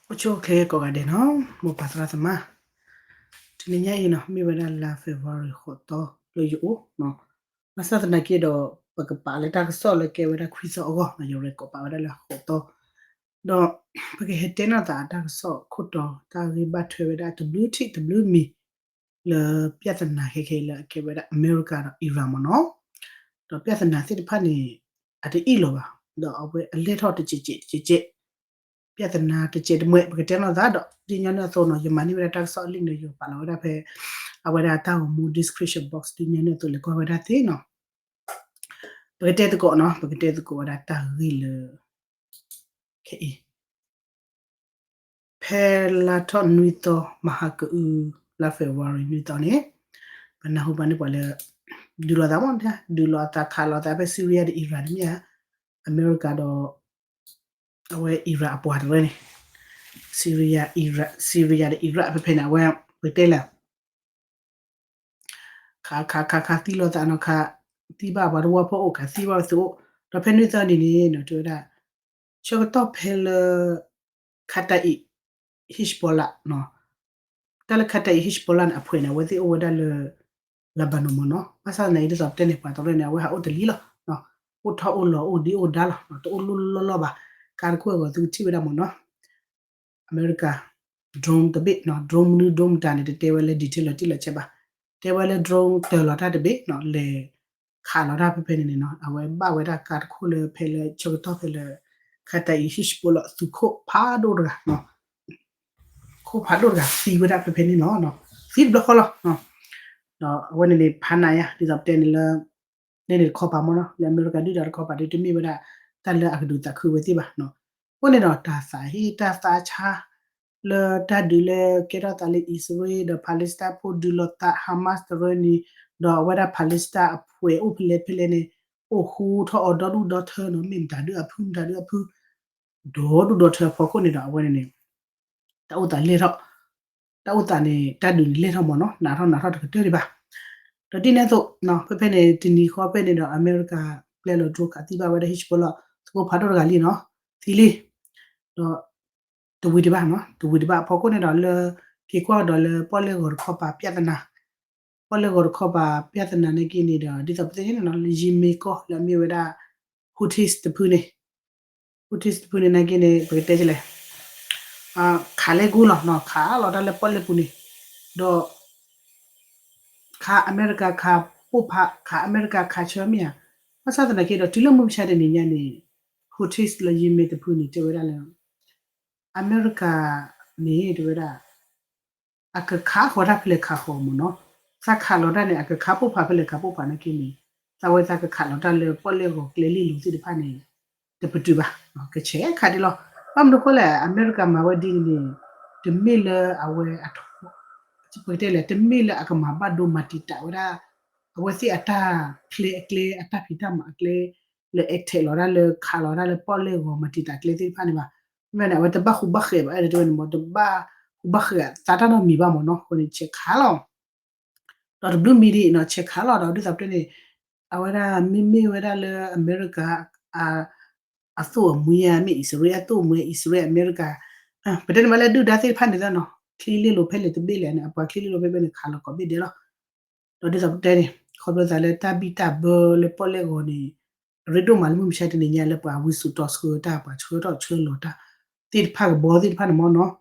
အိၣ်ဆူၣ်အိၣ်ချ့ကိးဂၤဒဲးနီၤ, မိၢ်ပၢ်သရၣ်သမါ, တနံၤညါအံၤနီၤ မ့ၢ်ဝဲဒၣ်လါ February ဃိးသီလၢယအိၣ်နီၤ, ဘၣ်ဆၣ်သနာ်က့ဒီး ပကပာ်လၢတၢ်ကစီၣ်လၢကဲဝဲဒၣ်ခွံသီအဂီၢ်နီၤ, ယရဲၣ်ကိးပာ်ဝဲဒၣ်လၢဃိးသီ, ဒီး ပကဟဲတဲနီၢ်သးတၢ်ကစီၣ်ခိၣ်တီ တၢ်ဂ့ၢ်ဘၣ်ထွဲဝဲဒၣ်တဘျုးထံၣ်တဘျုးမံၤ လၢ ပြဿနာခဲခဲလၢအကဲဝဲဒၣ်အမဲရကၤဒီး Iran မ့ၢ်နီၤ, ဒီးပြဿနာသ့ၣ်တဖၣ်န့ၣ် အတအ့ၣ်လိာ်ဘၣ်, ဒီးအဝဲအလဲၢ်ထီၣ်တစဲးစဲးတစဲးစဲး, ပြဿနာတစဲးတမှဲး ပကတဲနီၢ်သးဒီး ဒ်ညီနုၢ်အသိးနီၤ ယမၤန့ၢ်ဝဲဒၣ်တၢ်ကစီၣ်အလံာ်န့ၣ် ယပာ်လီၤဝဲဒၣ်ဖဲ အဝဲဒၣ်တၢ်ဂီၤမူ description box ဒ်ညီနုၢ်အသိးလဲၤကွၢ်ဝဲဒၣ်သ့နီၤ, ပကတဲသကိးနီၤ ပကတဲသကိးဝဲဒၣ်တၢ်ဂ့ၢ်လၢ ခဲအံၤ ဖဲလါထီၣ်နွံသီ မဟါကအု လါ February နွံသီန့ၣ် ပနၢ်ဟူဘၣ်န့ၣ်ပှၤလၢ ဒုးလိာ်သးမ့ၢ် ဒုးလိာ်အသးခးလိာ်သးဖဲ Syria ဒီး Iran တမ့ၢ်ဧါ, အမဲရကၤဒီး အဝဲ Iran အပှၤတရၢန့ၣ် Syria Iran Syria ဒီး Iraq ဖဲဖဲန့ၣ် အဝဲ ပတဲလဲၣ် ခးခးခးခးသံလိာ်သးနီၤ, ခးသံဘၣ်ပှၤတဝီဖိအိၣ် ခးသံဘၣ်သုအိၣ်, ဒီးဖဲနွံသီဒ်န့ၣ်နီၤ တဲဝဲဒၣ် ဆၢကတီၢ်ဖဲလၢ Kataeb Hezbollah နီၤ, တၢ်လၢ Kataeb Hezbollah န့ၣ် အဖှဲးန့ၣ် အဝဲသ့ၣ်အိၣ်ဝဲဒၣ်လၢ Lebanon မ့ၢ်နီၤ, ဘၣ်ဆၣ်သနာ်က့ဒ်သိးပတဲန့ၣ် ပှၤတရၢန့ၣ် အဝဲဟးအိၣ်တလံၤလီၤ, အိၣ်ထီၣ်အိၣ်လီၤအိၣ်ဒံအိၣ်ဒါလီၤ, တအိၣ်လိၣ်လိၣ်လီၢ်လီၢ်ဘၣ်, ကါတခိၣ်အဂီၤသုကထံၣ်ဝဲဒၣ်မ့ၢ်နီၤ အမဲရကၤ drone တဘ့ၣ်နီၤ, drone မနုၤ drone မတၤန့ၣ် တတဲဝဲလၢ detail လီၤတံၢ်လီၤဆဲးဘၣ်, တဲဝဲလၢ drone တၢၤလီၤတၢ်တဘ့ၣ်နီၤ, လဲၤခးလီၤတၢ်ဖဲဖဲန့ၣ်န့ၣ်နီၤ, အဝဲဘၣ်ဝဲဒၣ်ကါတခိၣ်လၢဖဲလၢဆၢကတီၢ်ဖဲလၢ Kataeb Hezbollah သုးခိၣ်ဖးဒိၣ်တဂၤနီၤ, ခိၣ်ဖးဒိၣ်တဂၤသံဝဲဒၣ်ဖဲဖဲန့ၣ်လီၤ, သံတဘျီဃီလီၤ, ဒီးအဝဲန့ၣ်န့ၣ် ဖးနးယါ ဒ်သိးပတဲန့ၣ်လၢ န့ၣ်န့ၣ်တခီပၤမ့ၢ်နီၤ, လၢအမဲရကၤဒုၣ်ဒါတခီပၤဒီး တမ့ၢ်ဝဲဒၣ် တၢ်လၢအကဒုးသးခုဝဲသ့ၣ်ဘၣ်နီၤ, အဃိန့ၣ်ဒီး တၢ်သးဟ့တၢ်သးဆါ လၢတၢ်ဒုးလၢကဲထီၣ်သးလၢ အံၣ်စရ့လး ဒီး Palestine ဖိဒုးလိာ်သး Hamas တရၢန့ၣ်, ဒီးအဝဲဒၣ် Palestine အဖှဲးအိၣ်ဖဲလဲၣ်ဖဲလဲၣ်န့ၣ် အိၣ်ဃူထီၣ်အီၤဒီဒူၣ်ဒီထၢနီၤ, မ့ၢ်မတၤဒုးအဖု မတၤဒုးအဖု ဒီဒူၣ်ဒီထၢအဖီခိၣ်န့ၣ်ဒီး အဝဲန့ၣ်န့ၣ် တၢ်အိၣ်သးလဲၢ်ထီၣ်, တၢ်အိၣ်သးန့ၣ် တၢ်ဒုးန့ၣ်လဲၢ်ထီၣ်မ့ၢ်နီၤ, နးထီၣ်နးထီၣ်တကတၢၢ်ဒံးဘၣ်, ဒီးဒ်န့ၣ်အသိး ဖဲဖဲန့ၣ် တနံၤဃီဖဲန့ၣ်ဒီး အမဲရကၤပျဲလီၤ drone ခးသံဘၣ်ဝဲဒၣ် Hezbollah သုးခိၣ်ဖးဒိၣ်တဂၤလံနီၤ, သံလံ, ဒီး တဝံၤတဘၣ်နီၤ, တဝံၤတဘၣ်အဖီခိၣ်န့ၣ်ဒီးလၢ က့ၤကွၢ်ဒီးလၢပီၣ်လဲၣ်ဂီၤတခီပၤ ပြဿနာ, ပီၣ်လဲၣ်ဂီၤတခီပၤ ပြဿနာ နာ်က့န့ၣ်ဒီး ဒ်သိးပသ့ၣ်ညါန့ၣ်နီၤ လၢယံမ့ၢ်ကီၢ်လၢအမ့ၢ်ဝဲဒၣ် Houthis တဖုန့ၣ်, Houthis တဖုန့ၣ် နာ်က့န့ၣ် ပကတဲလဲၣ်, ခးလဲၢ်ကူလီၤနီၤ, ခးလီၤတၢ်လၢပီၣ်လဲၣ်ပူၤန့ၣ်, ဒီး ခးအမဲရကၤခးပိၢ်ဖး ခးအမဲရကၤခးဆၢမ့ၢ်ဧါ, ဘၣ်ဆၣ်သနာ်က့ဒီး တုၤလၢမုၢ်မဆါတနံၤညါန့ၣ် Houthis လၢယံမ့ၢ်တဖုန့ၣ် တဲဝဲဒၣ်လၢ အမဲရကၤန့ၣ် တဲဝဲဒၣ် အကခးဃီၤတၢ်ဖဲလဲၣ်ခးဃီၤမ့ၢ်နီၤ, သးခးလီၤတၢ်န့ၣ် အကခးပိၢ်ဖးဖဲလဲၣ်ခးပိၢ်ဖးနာ်က့န့ၣ် သးဝဲသးကခးလီၤတၢ်လၢပီၣ်လဲၣ်ဂီၤကျဲလံလိၤသ့ၣ်တဖၣ်န့ၣ် တပတုာ်ဘၣ်, ကဆဲးခးဒ်လီၤ. ဘၣ်မနုၤဃိလဲၣ် အမဲရကၤမၤဝဲဒ်န့ၣ်န့ၣ် တမ့ၢ်လၢအဝဲအထီ ပကတဲလဲၣ် တမ့ၢ်လၢအကမၤဘၣ်ဒိမၤတံာ်တာ်ဝဲဒၣ် အဝဲသ့ၣ်အတၢ်ချဲအကျဲ အတၢ်ဖံးတၢ်မၤအကျဲ လၢ attack လီၤတၢ်လၢခးလီၤတၢ်လၢပီၣ်လဲၣ်ဂီၤမၤတံာ်တာ်ကျဲသ့ၣ်တဖၣ်န့ၣ်ဘၣ်. မ့ၢ်န့ၣ် အဝဲတဘၣ်ဃူဘၣ်ဃဲးဘၣ် အဲၣ်ဒိးတဲဝဲန့ၣ်မ့ၢ် တဘၣ်ဃူဘၣ်ဃဲးသးတၢ်နီတမံၤဘၣ်မ့ၢ်နီၤ အဃိန့ၣ် ဆဲးခးလီၤ ဒီးတဘျုးမံၤဒ်အံၤနီၤ ဆဲးခးလီၤဒီးဒ်သိးပတဲန့ၣ် အဝဲဒၣ်မ့မ့ၢ်ဝဲဒၣ်လၢအမဲရကၤ အသိၣ်အမှံၤဧါ မ့ၢ်အံၣ်စရ့လးအသိၣ်အမှံၤ အံၣ်စရ့လးအမဲရကၤ ပတဲန့ၣ်မးလၢဒုၣ်ဒါသ့ၣ်တဖၣ်န့ၣ်သ့ၣ်နီၤ ချံလ့လိၤဖဲလဲၣ်တဘ့ၣ်လဲၣ်န့ၣ် အပှၤချံလ့လိၤဖဲဖဲန့ၣ် ခးလီၤကိးဘ့ၣ်ဒဲးလီၤ. ဒီးဒ်သိးပတဲန့ၣ် ခီဖျိသးလၢတၢ်ဘံၣ်တၢ်ဘၢလၢပီၣ်လဲၣ်ဂီၤန့ၣ် အရ့ဒိၣ်မးလၢမုၢ်မဆါတနံၤညါလၢပှၤဝံစိာ်တီဆှၢတၢ် ပှၤဆှၢထီၣ်ဆှၢလီၤတၢ် သ့ၣ်တဖၣ်ကဘီသ့ၣ်တဖၣ်န့ၣ်မ့ၢ်နီၤ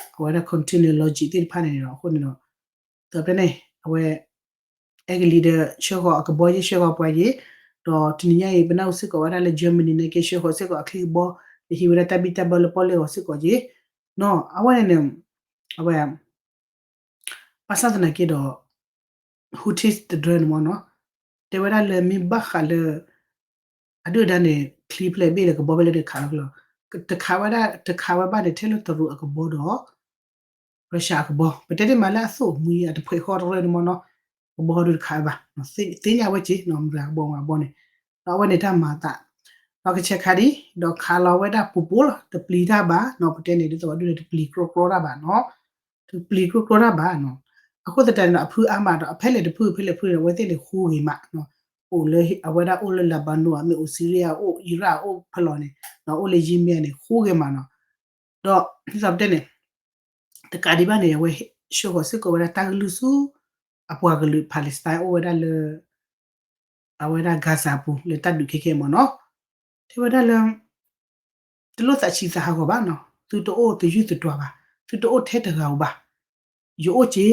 အဝဲဒၣ် container လီၤကံးသ့ၣ်တဖၣ်န့ၣ်ဒီး အဃိန့ၣ်ဒီး ဒီးဖဲန့ၣ် အဝဲ အဲကလံးဒီးဆှၢဃီၤအကဘီယ့ၢ်ဆှၢဃီၤပှၤယ့ၢ် ဒီးတနံၤညါအံၤ ပနၢ်ဟူစ့ၢ်ကီးဝဲဒၣ်လၢ Germany န့ၣ်က့ၤဆှၢဃီၤစ့ၢ်ကီးအချံကဘီ ဒီးဟံးဝဲဒၣ်တၢ်ဘံၣ်တၢ်ဘၢလၢပီၣ်လဲၣ်ဂီၤစ့ၢ်ကီးယ့ၢ် နီၤ အဝဲန့ၣ်န့ၣ် အဝဲ ဘၣ်ဆၣ်သနာ်က့ဒီး Houthis တဒြၢန့ၣ်မ့ၢ်နီၤ တဲဝဲဒၣ်လၢမ့ၢ်ဘၣ်ဃးလၢ အဒုၣ်အဒါန့ၣ် ချံဖဲလဲၣ်တဘ့ၣ်ဒီးကဘီဖဲလဲၣ်ဒီးခးလီၤကလီၤ တခးဝဲဒၣ် တခးဝဲဘၣ်န့ၣ် ထဲလၢတရူးအကဘီဒီး Russia အကဘီ ပတဲတ့ၢ်မးလၢအသိၣ်မှံအတဖှဲးဃီတရၢန့ၣ်မ့ၢ်နီၤ ကဘီဒုးတခးဝဲဘၣ် သ့ၣ်ညါဝဲက့ၤ မတၤကဘီမတၤကဘီန့ၣ် ဒီးအဝဲန့ၣ်တၢ်မၤသး ဒီးကဆဲးခးဒံး ဒီးခးလီၤဝဲဒၣ်ပူၤပူၤလီၤ တပျံၤတၢ်ဘၣ်နီၤ ပတဲန့ၣ် ဒ်သိးပှၤဒုးန့ၣ် တပျံၤကြီကြီတၢ်ဘၣ်နီၤ တပျံၤကြီကြီတၢ်ဘၣ်နီၤ အဃိသတးန့ၣ်ဒီး အဖုအါမးဒီး အဖဲလဲၣ်တဖု ဖဲလဲၣ်ဖုန့ၣ် အဝဲသ့ၣ်န့ၣ် ဃူဂ့ၤမးနီၤ အိၣ်လၢ အဝဲဒၣ်အိၣ်လၢ Lebanon မ့ၢ်အိၣ် Syria အိၣ် Iraq အိၣ်ဖဲလီၤန့ၣ် အိၣ်လၢ Yemen န့ၣ် ဃူဂ့ၤမးနီၤ ဒီးဒ်သိးပတဲန့ၣ် တကးဒံးဘၣ်န့ၣ် အဝဲဆှၢဃီၤစ့ၢ်ကီးဝဲဒၣ်တၢ်ကလုၢ်ဆူ အပှၤကလုာ် Palestine အိၣ်ဝဲဒၣ်လၢ အဝဲဒၣ် Gaza အပူၤလၢတၢ်ဒုးခဲခဲမ့ၢ်နီၤ, တဲဝဲဒၣ်လၢ တလိၣ်သးဆံးသးဟးဂီၤဘၣ်နီၤ, သုတအိၣ်တယုၢ်တတွၤဘၣ်, သုတအိၣ်ထဲတဂၤဧိၤဘၣ်, ယအိၣ်က့ၤ,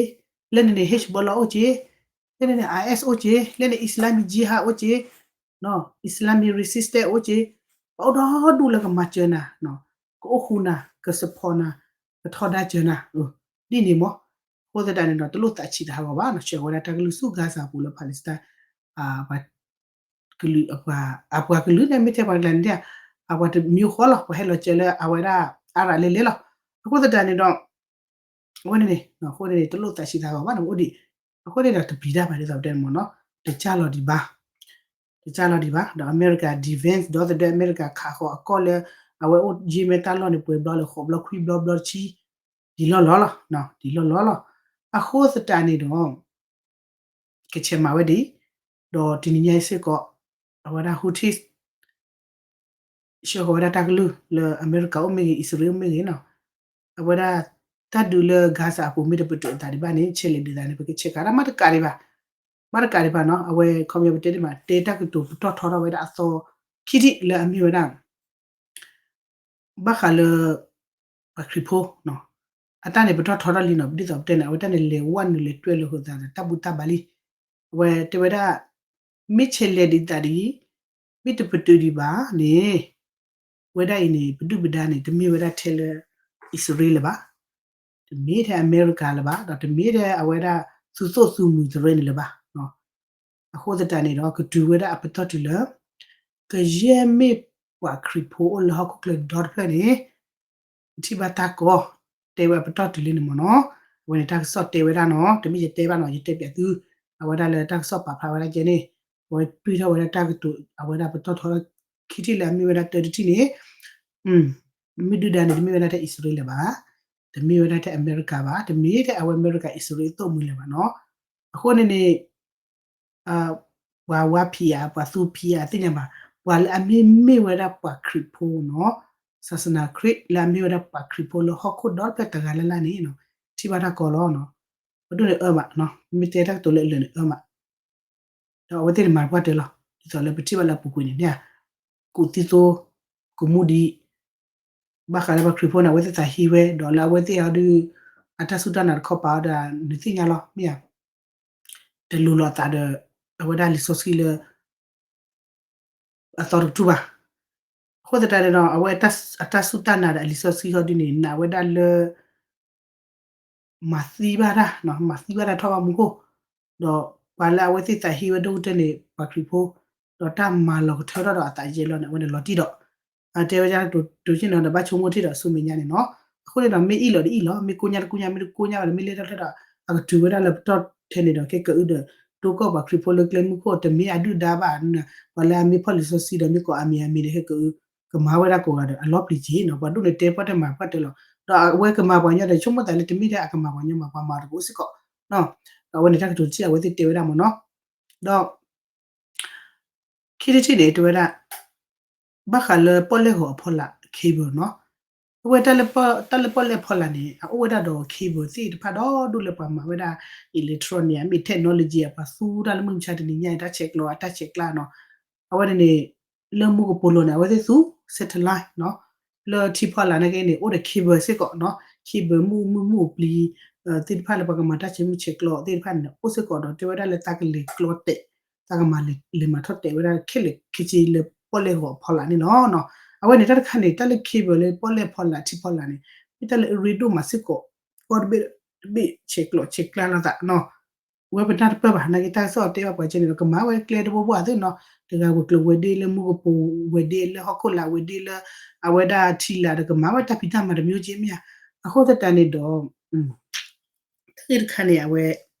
လၢန့ၣ်န့ၣ် Hezbollah အိၣ်က့ၤ, လၢန့ၣ်န့ၣ် IS အိၣ်က့ၤ, လၢန့ၣ် Islamic Jihad အိၣ်က့ၤ, Islamic Resistance အိၣ်က့ၤ, ပှၤအိၣ်ဒီဒူၣ်လၢကမၤစၢၤနၤ, ကအိၣ်ဃူနၤ, က support နၤ, ကထီဒါစၢၤနၤ, ဒ်န့ၣ်မ့ၢ်, အဃိသတးန့ၣ်ဒီး တလိၣ်သးဆံးသးဟးဂီၤဘၣ်နီၤ, ဆှၢဝဲဒၣ်တၢ်ကလုၢ်ဆူ Gaza အပူၤလၢ Palestine ပှၤကလုာ်, အပှၤကလုာ်န့ၣ် မ့ၢ်ထဲပှၤကလုာ်န့ၣ် အပှၤတမံၤဃီလီၤ, ပှၤဟဲလီၤစၢၤလၢအဝဲဒၣ် Arab လဲလဲလီၤ, အဃိသတးန့ၣ်ဒီး အဝဲန့ၣ်န့ၣ် အဃိန့ၣ်န့ၣ် တလိၣ်သးဆံးသးဟးဂီၤဘၣ်န့ၣ် အိၣ်ဒံး, အဃိန့ၣ်ဒီးတပျံၤတၢ်ဘၣ်ဒ်သိးပတဲန့ၣ်မ့ၢ်နီၤ, တကၢ်လီၤဒံးဘၣ်, တကၢ်လီၤဒံးဘၣ်, ဒီးအမဲရကၤ defense ဒီသဒၢအမဲရကၤခးဃီၤအကီၢ်လၢ အဝဲအိၣ်ယ့ၢ်မဲာ်တၢ်လီၢ်န့ၣ် ပှဲၤဘျီလဲၣ် ဃိးဘျီခွံဘျီဘျီတဆံ, ဒ်လီၢ်လီၢ်လီၤ, ဒ်လီၢ်လီၢ်လီၤ, အဃိသတးန့ၣ်ဒီး ကဆဲးမၤဝဲဒ်အံၤ, ဒီးတနံၤညါအံၤစ့ၢ်ကီး အဝဲဒၣ် Houthi ဆှၢဃီၤဝဲဒၣ်တၢ်ကလုၢ်လၢအမဲရကၤအိၣ်မ့ၢ်ဂ့ၤ အံၣ်စရ့လးအိၣ်မ့ၢ်ဂ့ၤနီၤ, အဝဲဒၣ် တၢ်ဒုးလၢ Gaza အပူၤမ့ၢ်တပတုာ်အသးဒံးဘၣ်န့ၣ် ဆဲးလဲၤဒုးသးန့ၣ် ပကဆဲးကၤတၢ်မ့ၢ်တကးဒံးဘၣ်, မ့ၢ်တကးဒံးဘၣ်နီၤ, အဝဲခီပညီပတဲဒ်မး တဲတၢ်ကတိၤပတီၢ်ထီထီၣ်ဝဲဒၣ်အသီ ခံထံၣ်လၢအမ့ၢ်ဝဲဒၣ် ဘၣ်ဃးလၢ ပှၤခရံာ်ဖိနီၤ, အတၢ်န့ၣ် ပတီၢ်ထီထီၣ်လံနီၤ, ဒ်သိးပတဲန့ၣ် အဝဲတၢ်န့ၣ် လဲၤဝဲနုာ်လဲၤတွဲလၢဃိသးဒီး တၢ်ဘူၣ်တၢ်ဘါလံ, အဝဲတဲဝဲဒၣ် မ့ၢ်ဆဲးလဲၤဒံးသးဒ်အံၤ, မ့ၢ်တပတုာ်ဒံးဘၣ်န့ၣ်, ဝဲဒၣ်အံၤန့ၣ် ပဒုၣ်ပဒါန့ၣ် တမ့ၢ်ဝဲဒၣ်ထဲလၢ အံၣ်စရ့လးလၢၤဘၣ်, တမ့ၢ်ထဲအမဲရကၤလၢၤဘၣ်, ဒီးတမ့ၢ်ထဲအဝဲဒၣ် သုးသိၣ်သုးမုၢ်တရၢန့ၣ်လၢၤဘၣ် အဃိသတးန့ၣ်ဒီး ကတုၤဝဲဒၣ်အပတီၢ်တုၤလၢ ကယဲၢ်မ့ၢ်ပှၤခရံာ်ဖိအိၣ်လၢဟီၣ်ခိၣ်ချၢဒီတဖျၢၣ်န့ၣ်, ပထံၣ်ဘၣ်တၢ်ကီ, တဲဝဲအပတီၢ်တုၤလၢန့ၣ်မ့ၢ်နီၤ, အဝဲန့ၣ်တၢ်ကစီၣ်တဲဝဲဒၣ်နီၤ, တမ့ၢ်ယတဲဘၣ်နီၤ, ယတဲပျးသု, အဝဲဒၣ်လၢတၢ်ကစီၣ်ပာ်ဖျါဝဲဒၣ်ကဲန့ၣ်, အဝဲတွံၢ်ထီၣ်ဝဲဒၣ်တၢ်ကတိၤ အဝဲဒၣ်ပတီၢ်ထီ ခံထံၣ်လၢအမ့ၢ်ဝဲဒၣ်တၢတထံၣ်န့ၣ်, မ့ၢ်ဒုၣ်ဒါန့ၣ် တမ့ၢ်ဝဲဒၣ်ထဲအံၣ်စရ့လးလၢၤဘၣ်, တမ့ၢ်ဝဲဒၣ်ထဲအမဲရကၤဘၣ်, တမ့ၢ်ထဲအဝဲအမဲရကၤအံၣ်စရ့လးအသိၣ်မှံၤလၢၤဘၣ်နီၤ, အဃိန့ၣ်န့ၣ် ပှၤဝါဖံးဧါ, ပှၤသူဖံးဧါ, သ့ၣ်ညါဘၣ်, ပှၤလၢအမ့ၢ်မ့ၢ်ဝဲဒၣ်ပှၤခရံာ်ဖိနီၤ, ဆၢစနၤခရံာ်လၢအမ့ၢ်ဝဲဒၣ်ပှၤခရံာ်ဖိလၢဟီၣ်ခိၣ်ဒီဖျၢၣ်တဂၤလၢ်လၢ်န့ၣ်, ထံၣ်ဘၣ်တၢ်ကီလီၤ, ပဒိၣ်န့ၣ်အၢမး, မ့ၢ်တဲတၢ်ကတိၤလၢအလၢာ်န့ၣ်အၢမး, ဒီးအဝဲသ့ၣ်န့ၣ်မၤပှၢ်တၢၢ်လီၤ, ဒ်သိးလၢပထံၣ်ဘၣ်လၢအပူၤကွံာ်န့ၣ်န့ၣ်, ကူၣ်သံသိ, ကမူဒံး ဘၣ်ဃးလၢပှၤခရံာ်ဖိန့ၣ် အဝဲသ့ၣ်သးဟံးဝဲ, ဒီးလၢအဝဲသ့ၣ်အီၤဒုး အတၢ်စူၢ်တၢ်နာ်တခီပၤအီၤဒီး နသ့ၣ်ညါလီၤ, မ့ၢ်ဧါ, တလိၤလိာ်အသးဒီး အဝဲဒၣ်လံာ်စီဆှံလၢ အသီတကထူၣ်ဘၣ်. အဃိသတးန့ၣ်ဒီး အဝဲအတၢ်စူၢ်တၢ်နာ်ဒီးအလံာ်စီဆှံဟီဒုန့ၣ် နာ်ဝဲဒၣ်လၢ မၤသံဘၣ်တၢ်, မၤသံဘၣ်တၢ်ထီၣ်ဘၣ်မူခိၣ်, ဒီးပှၤလၢအဝဲသ့ၣ်သးဟံးဝဲဒိၣ်ကတၢၢ်န့ၣ် ပှၤခရံာ်ဖိ, ဒီးတၢ်မၤလီၤကထၢထီၣ်ဒီးအသးယဲလီၤန့ၣ် အဝဲန့ၣ်လီၤတံၢ်ဒီး အတဲဝဲဒၣ်တိၤတိၤက့ၢ်နီၤဒီး ဘၣ်ဆိကမိၣ်ထံၣ်ဒီးဆူမဲာ်ညါန့ၣ်နီၤ. အဃိန့ၣ်ဒီး မ့ၢ်အံၣ်လီၤတအံၣ်လီၤ, မ့ၢ်ကိးညါတကိးညါ, မ့ၢ်တကိးညါဘၣ်ဒီး မ့ၢ်လဲၤထီၣ်လဲၤထီၣ်ဒီး အကတုၤဝဲဒၣ်လၢပတီၢ်ထဲန့ၣ်ဒီး ခဲကအုဒီး ဒိကီၢ်ပှၤခရံာ်ဖိလၢကျဲမုၢ်ခိၣ် တမ့ၢ်အဒုၣ်ဒါဘၣ်, ပှၤလၢအမ့ၢ်ဖီၣ်လံာ်စီဆှံဒီး မ့ၢ်ကိးအမံၤအမံၤဒီး ခဲကအု ကမၤဝဲဒၣ်ကိးဂၤဒီး အလီၤပျံၤက့ၤနီၤ. ပှၤဒိၣ်န့ၣ်တဲပှၢ်တဲမၤပှၢ်တဲလီၤ. ဒီးအဝဲကမၤပှၤညီဒီး ဆိကမိၣ်သးလၢတမ့ၢ်ထဲအကမၤပှၤညီမး ပှၤမၤတကအိၣ်စ့ၢ်ကီး, ဒီးအဝဲန့ၣ်တၢ်ကတိၤတထံၣ်အဝဲသ့ၣ်တဲဝဲဒၣ်မ့ၢ်နီၤ. ဒီး ခံထံၣ်တထံၣ်န့ၣ် တဲဝဲဒၣ် ဘၣ်ဃးလၢပီၣ်လဲၣ်ဂီၤအဖီလာ် cable နီၤ. အဝဲတၢ်လၢပီၣ်လဲၣ်ဖီလာ်န့ၣ် အအိၣ်ဝဲဒၣ်ဒီး cable သ့ၣ်တဖၣ်ဒီဒူၣ်လၢပှၤမၤဝဲဒၣ် electronic မ့ၢ် technology အပှၤသူတၢ်လၢမုၢ်မဆါတနံၤညါအံၤ တၢ်ဆဲးကျိးအတၢ်ဆဲးကျိးနီၤ. အဝဲန့ၣ်န့ၣ် လၢမူကပိာ်လိၤန့ၣ် အဝဲသ့ၣ်သူ satellite နီၤ. လၢထံဖီလာ်နာ်က့န့ၣ် အိၣ်ဒီး cable စ့ၢ်ကီးနီၤ. cable မုၢ်မုၢ်မုၢ်ပျံၤ သ့ၣ်တဖၣ်လၢပှၤကမၤတၢ်ဆဲးမုၢ်ဆဲးကျိးသ့ၣ်တဖၣ်န့ၣ် အိၣ်စ့ၢ်ကီးဒီး တဲဝဲဒၣ်လၢတၢ်ကလဲၤကျီတဲာ် တၢ်ကမၤလဲၤမၤထီၣ်တဲာ်ဝဲဒၣ်ခဲလၢာ်ခဲဆ့လၢပီၣ်လဲၣ်ဂီၤအဖီလာ်န့ၣ်လီၤ. အဝဲန့ၣ်တၢ်တခါန့ၣ် တၢ်လၢ cable လၢပီၣ်လဲၣ်ဖီလာ်ထံဖီလာ်န့ၣ် မ့ၢ်တၢ်လၢအရ့ဒိၣ်မးစ့ၢ်ကီး ကီၢ်တဘ့ၣ်တဘ့ၣ်ဆဲးကျိးဆဲးကျၢလိာ်သး ဝဲပနၢ်တပၢၢ်ဘၣ် နာ်က့တၢ်ကစီၣ်တဲဘၣ်ပှၤကဲန့ၣ်ဒီး ကမၤဝဲကျဲတဘိဘိသ့ၣ်နီၤ. တဂၤဝဲၤကျိၤဝဲၤဒ့လၢမူကပိာ်ဝဲၤဒ့လၢဟီၣ်ခိၣ်လာ်ဝဲၤဒ့လၢ အဝဲဒၣ်ထံလာ်ဒီး ကမၤဝဲတၢ်ဖံးတၢ်မၤတမျိုးကဲမ့ၢ်ဧါ. အဃိသတးန့ၣ်ဒီး တၢ်ဂ့ၢ်တခါန့ၣ် အဝဲ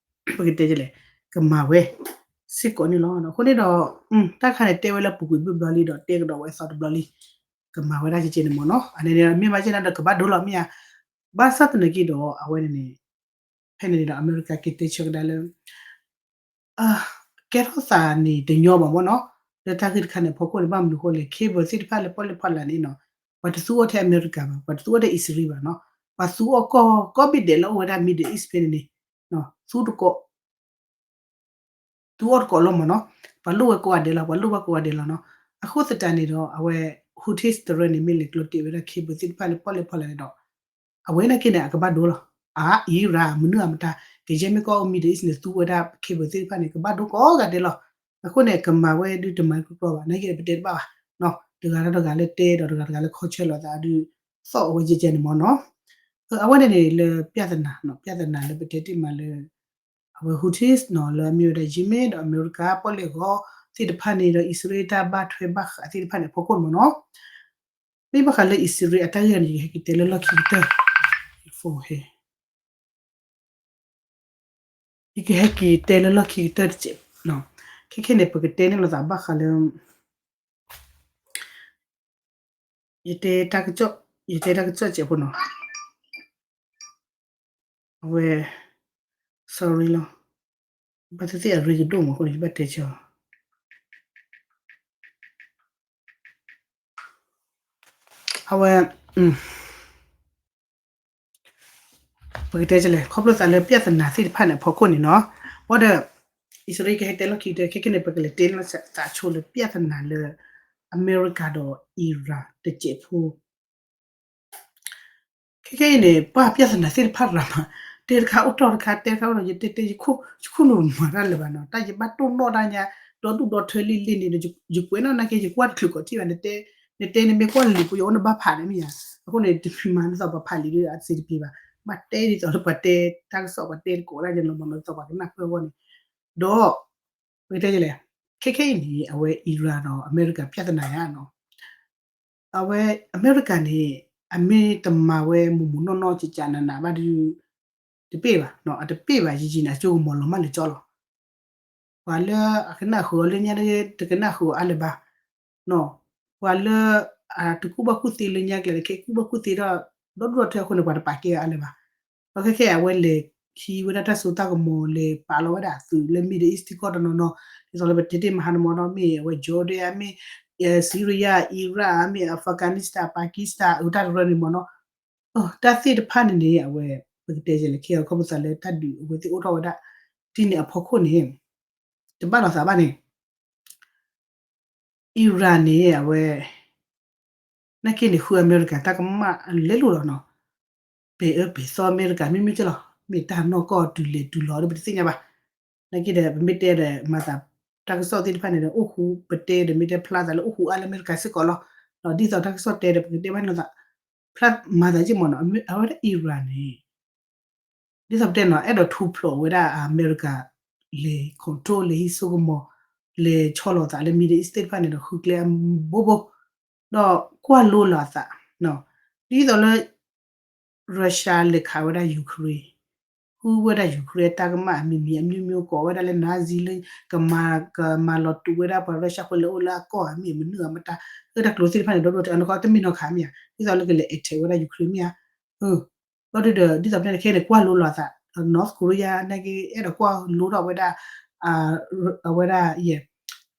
ပကတဲလဲၣ် ကမၤဝဲ စ့ၢ်ကီးန့ၣ်လီၤ. အဃိန့ၣ်ဒီး တၢ်တခါန့ၣ် တဲဝဲလၢပူၤကွံာ်ဘျီဘျီလံဒီး တဲကဒီးဝဲအသီတဘျီလံ ကမၤဝဲဒၣ်ကဲကဲန့ၣ်မ့ၢ်နီၤ. အန့ၣ်န့ၣ် မ့ၢ်မၤကဲန့ၣ်ဒီး ကဘၣ်ဒိလီၤမ့ၢ်ဧါ. ဘၣ်ဆၣ်သနာ်က့ဒီး အဝဲန့ၣ်န့ၣ် ဖဲန့ၣ်န့ၣ်ဒီး အမဲရကၤက့ၤတဲဆၢကဒါလၢ ကဲထီၣ်သးန့ၣ်တညီဘၣ်မ့ၢ်နီၤ. လၢတၢ်ဂ့ၢ်တခါန့ၣ် အဖီခိၣ်န့ၣ် ဘၣ်မနုၤဃိလဲၣ် cable သ့ၣ်တဖၣ်လၢပီၣ်လဲၣ်ဖီလာ်န့ၣ်နီၤ ပှၤတသူအီၤထဲအမဲရကၤဘၣ်, ပှၤတသူအီၤထဲအံၣ်စရ့လးဘၣ်နီၤ, ပှၤသူအီၤကိးကိးဘ့ၣ်ဒဲးလၢအိၣ်ဝဲဒၣ် Middle East ဖဲန့ၣ်န့ၣ်, သူတကိး သူအီၤတကိးလီၤမ့ၢ်နီၤ, ပှၤလိၣ်ဝဲကိးဂၤဒဲးလီၤ, ပှၤလိၣ်ဘၣ်ကိးဂၤဒဲးလီၤနီၤ. အဃိသတးန့ၣ်ဒီး အဝဲ Houthis တရၢန့ၣ် မ့ၢ်လဲၤကျိၤတ့ၢ်ဝဲဒၣ် cable သ့ၣ်တဖၣ်လၢပီၣ်လဲၣ်ဖီလာ်န့ၣ်ဒီး အဝဲနာ်က့န့ၣ် အကဘၣ်ဒိလီၤ. အါ Iran မနုၤအမတၤ ကယဲၢ်မ့ၢ်ကီၢ်အိၣ် Middle East န့ၣ် သူဝဲဒၣ် cable သ့ၣ်တဖၣ်န့ၣ် ကဘၣ်ဒိကိးဂၤဒဲးလီၤ. အဃိန့ၣ် ကမၤဝဲဒုးတမၤကျီကျီဘၣ်, နာ်က့ပတဲတဘၣ်ဘၣ်နီၤ, တဂၤဒီးတဂၤလၢတဲဒီးတဂၤတဂၤလၢခီဆၢလိာ်သးဒုး သီၣ်အဝဲယဲၢ်ကဲန့ၣ်မ့ၢ်နီၤ. အဝဲန့ၣ်န့ၣ်လၢ ပြဿနာနီၤ, ပြဿနာလၢပတဲတ့ၢ်မးလၢ အဝဲ Houthis နီၤ လၢအမ့ၢ်ဝဲဒၣ် Yemen ဒီးအမဲရကၤပီၣ်လဲၣ်ဂီၤသ့ၣ်တဖၣ်န့ၣ်ဒီး အံၣ်စရ့လးတၢ်ဘၣ်ထွဲဘၣ်ဃးသ့ၣ်တဖၣ်န့ၣ် အဖီခိၣ်န့ၣ်မ့ၢ်နီၤ. မ့ၢ်ဘၣ်ဃးလၢအံၣ်စရ့လးအတၢ်ဂ့ၢ်န့ၣ် ယကဟဲက့ၤတဲလၢလီၢ်ခံကတၢၢ်, ယကဟဲက့ၤတဲလၢလီၢ်ခံကတၢၢ်တစဲး, ခဲခဲန့ၣ် ပကတဲန့ၢ်လိာ်သးဘၣ်ဃးလၢ ယတဲတၢ်ကစီၣ်, ယတဲတၢ်ကစီၣ်စဲးဖိနီၤ, အဝဲ sorry လီၤ, ဘၣ်သ့ၣ်သ့ၣ်အရ့ကဒိၣ်မးအဃိန့ၣ် ယဘၣ်တဲဆၢအီၤ, အဝဲ ပကတဲလဲၣ် ခီဖျိသးလၢ ပြဿနာ သ့ၣ်တဖၣ်န့ၣ် အဖီခိၣ်န့ၣ်နီၤ, ဘၣ်ဒီး အံၣ်စရ့လးကဟဲတဲလီၢ်ခံကတၢၢ် ခဲခဲန့ၣ် ပကလဲၤတဲလီၤသးဆိလၢ ပြဿနာ လၢ အမဲရကၤဒီး Iran တစဲးဖိ ခဲခဲအံၤန့ၣ် ပှၤ ပြဿနာ သ့ၣ်တဖၣ်ရၤမး, တဲတခါအိၣ်တီၢ်တခါ တဲတခါအိၣ်တီၢ် ယတဲတဲ ယခိၣ်နူာ်မၤတၢ်လၢၤဘၣ်နီၤ, တၢ်ယဘၣ်တိၢ်နီၣ်တၢ်ညါ ဒီဒူၣ်ဒီထၢလံလံန့ၣ်ဒီး ယကွဲးနီၣ်နာ်က့ ယကွၢ်တချုးကိးထံၣ်ဘၣ်, နတဲနမ့ၢ်ကွၢ်လံာ်ဖိ ယအိၣ်နဘၣ်ဖးန့ၣ်မ့ၢ်ဧါ, အဃိန့ၣ် တမံၤမး ဒ်သိးပှၤဖးလံာ်ဒီး အစ့တပ့ၤဘၣ်, ဘၣ်တဲဒ်သိးလၢပှၤတဲတၢ်ကစီၣ် ပှၤတဲတကိးဒၣ်ယလီၤမးနီၤ ဒ်သိးပှၤကနၢ်ပၢၢ်အဂီၢ်န့ၣ်, ဒီး ပကတဲလဲၣ်, ခဲခဲအံၤန့ၣ် အဝဲ Iran ဒီးအမဲရကၤ ပြဿနာ ယါနီၤ အဝဲ အမဲရကၤန့ၣ် အမ့ၢ်တမၤဝဲမုာ်မုာ်နီၢ်နီၢ် ကကနးနးဘၣ်ဒီး တပ့ၢ်ဘၣ်, အတပ့ၢ်ဘၣ် ယံာ်ယံာ်န့ၣ် အစိကမီၤလီၤမၢ်လၢာ်ကၠီလီၤ. ပှၤလၢအကနၣ်ဃုာ်အီၤလၢညါ တကနၣ်ဃုာ်အီၤအါလၢၤဘၣ်, ပှၤလၢ တကူၣ်ဘၣ်ကူၣ်သ့လၢညါကျဲန့ၣ် ကကူၣ်ဘၣ်ကူၣ်သ့ဒီး ဒီဒူၣ်ဒီထၢအဃိန့ၣ် ပှၤတပာ်ကဲအါလၢၤဘၣ်. ဒီးခဲခဲအံၤအဝဲလဲၤခံဝဲဒၣ်တၢ်စိတၢ်ကမီၤ လဲၤပာ်လီၤဝဲဒၣ်အသုးလၢ Middle East ထံကီၢ်တနီၤနီၤ, ဒ်သိးလၢပတဲတ့ၢ်မဟါန့ၣ်မ့ၢ်နီၤ မ့ၢ်အဝဲ Jordan မ့ၢ် Syria, Iraq မ့ၢ် Afghanistan, Pakistan အတၢ်တရၢန့ၣ်မ့ၢ်နီၤ, တၢ်သ့ၣ်တဖၣ်န့ၣ်န့ၣ် အဝဲ ပကတဲလဲၣ် ခဲအံၤခီဖျိသးလၢတၢ်ဒုးအဝဲသ့ၣ်အိၣ်ထီၣ်ဝဲဒၣ် ဒ်န့ၣ်အဖီခိၣ်န့ၣ် တဘၣ်လိာ်သးဘၣ်န့ၣ် Iran န့ၣ် အဝဲ နာ်က့န့ၣ် ဃုအမဲရကၤတၢ်ကမၣ်အလဲလိာ်လီၤနီၤ, ပဲာ်အၢပဲာ်သီအမဲရကၤမ့ၢ်မ့ၢ်က့လီၤ, မ့ၢ်တၢ်နီၢ်ကီၢ်တုၤလဲၤတုၤလီၤဒီး ပတသ့ၣ်ညါဘၣ်. နာ်က့ဒီး ပမ့ၢ်တဲဒီး မၤသးတၢ်ကစီၣ်သ့ၣ်တဖၣ်န့ၣ်ဒီး အိၣ်ဃူ ပတဲဒီး မ့ၢ်တဲဖျါသးလၢအိၣ်ဃူအါလၢအမဲရကၤစ့ၢ်ကီးလီၤ. ဒီးဒ်သိးတၢ်ကစီၣ်တဲဒီး ပကတဲဘၣ်န့ၣ်လိာ်သး ဖျါမၤသးက့မ့ၢ်နီၤ, အဝဲဒၣ် Iran န့ၣ် ဒ်သိးပတဲနီၤ အဲၣ်ဒိးထူဖျိးဝဲဒၣ်အမဲရကၤ လဲၤ control လဲၤဟံးစိကမီၤ လဲၤဆီလီၤသးလၢ Middle East သ့ၣ်တဖၣ်န့ၣ်ဒီး ဃုကျဲအဘိဘိ ဒီးကွၢ်လိလီၤအသး ဒ်သိးလၢ Russia လဲၤခးဝဲဒၣ် Ukraine, ဃုဝဲဒၣ် Ukraine တၢ်ကမၣ်အမံၤမံၤ အမျိုးမျိုး ကိးဝဲဒၣ်လၢ Nazi လၢ ကမၤ ကမၤလီၤတူာ်ဝဲဒၣ်ပှၤ Russia ဖိလၢအိၣ်လၢအကီၢ်ဧါ မ့ၢ်မနုၤဧါမတၤ, လၢတၢ်ကျိၤသ့ၣ်တဖၣ်န့ၣ် ဒီဒိၣ်ထဲ အနီၢ်ကီၢ်တမ့ၢ်နီၢ်ခးမ့ၢ်ဧါ, ဒ်သိးလၢကလဲၤ attack ဝဲဒၣ် Ukraine မ့ၢ်ဧါ, ဘၣ်ဒီး ဒ်သိးပတဲန့ၣ် ခဲအံၤန့ၣ် ကွၢ်လိလီၤအသး North Korea နာ်က့ အဲၣ်ဒိးကွၢ်လိထီၣ်ဝဲဒၣ် အဝဲဒၣ်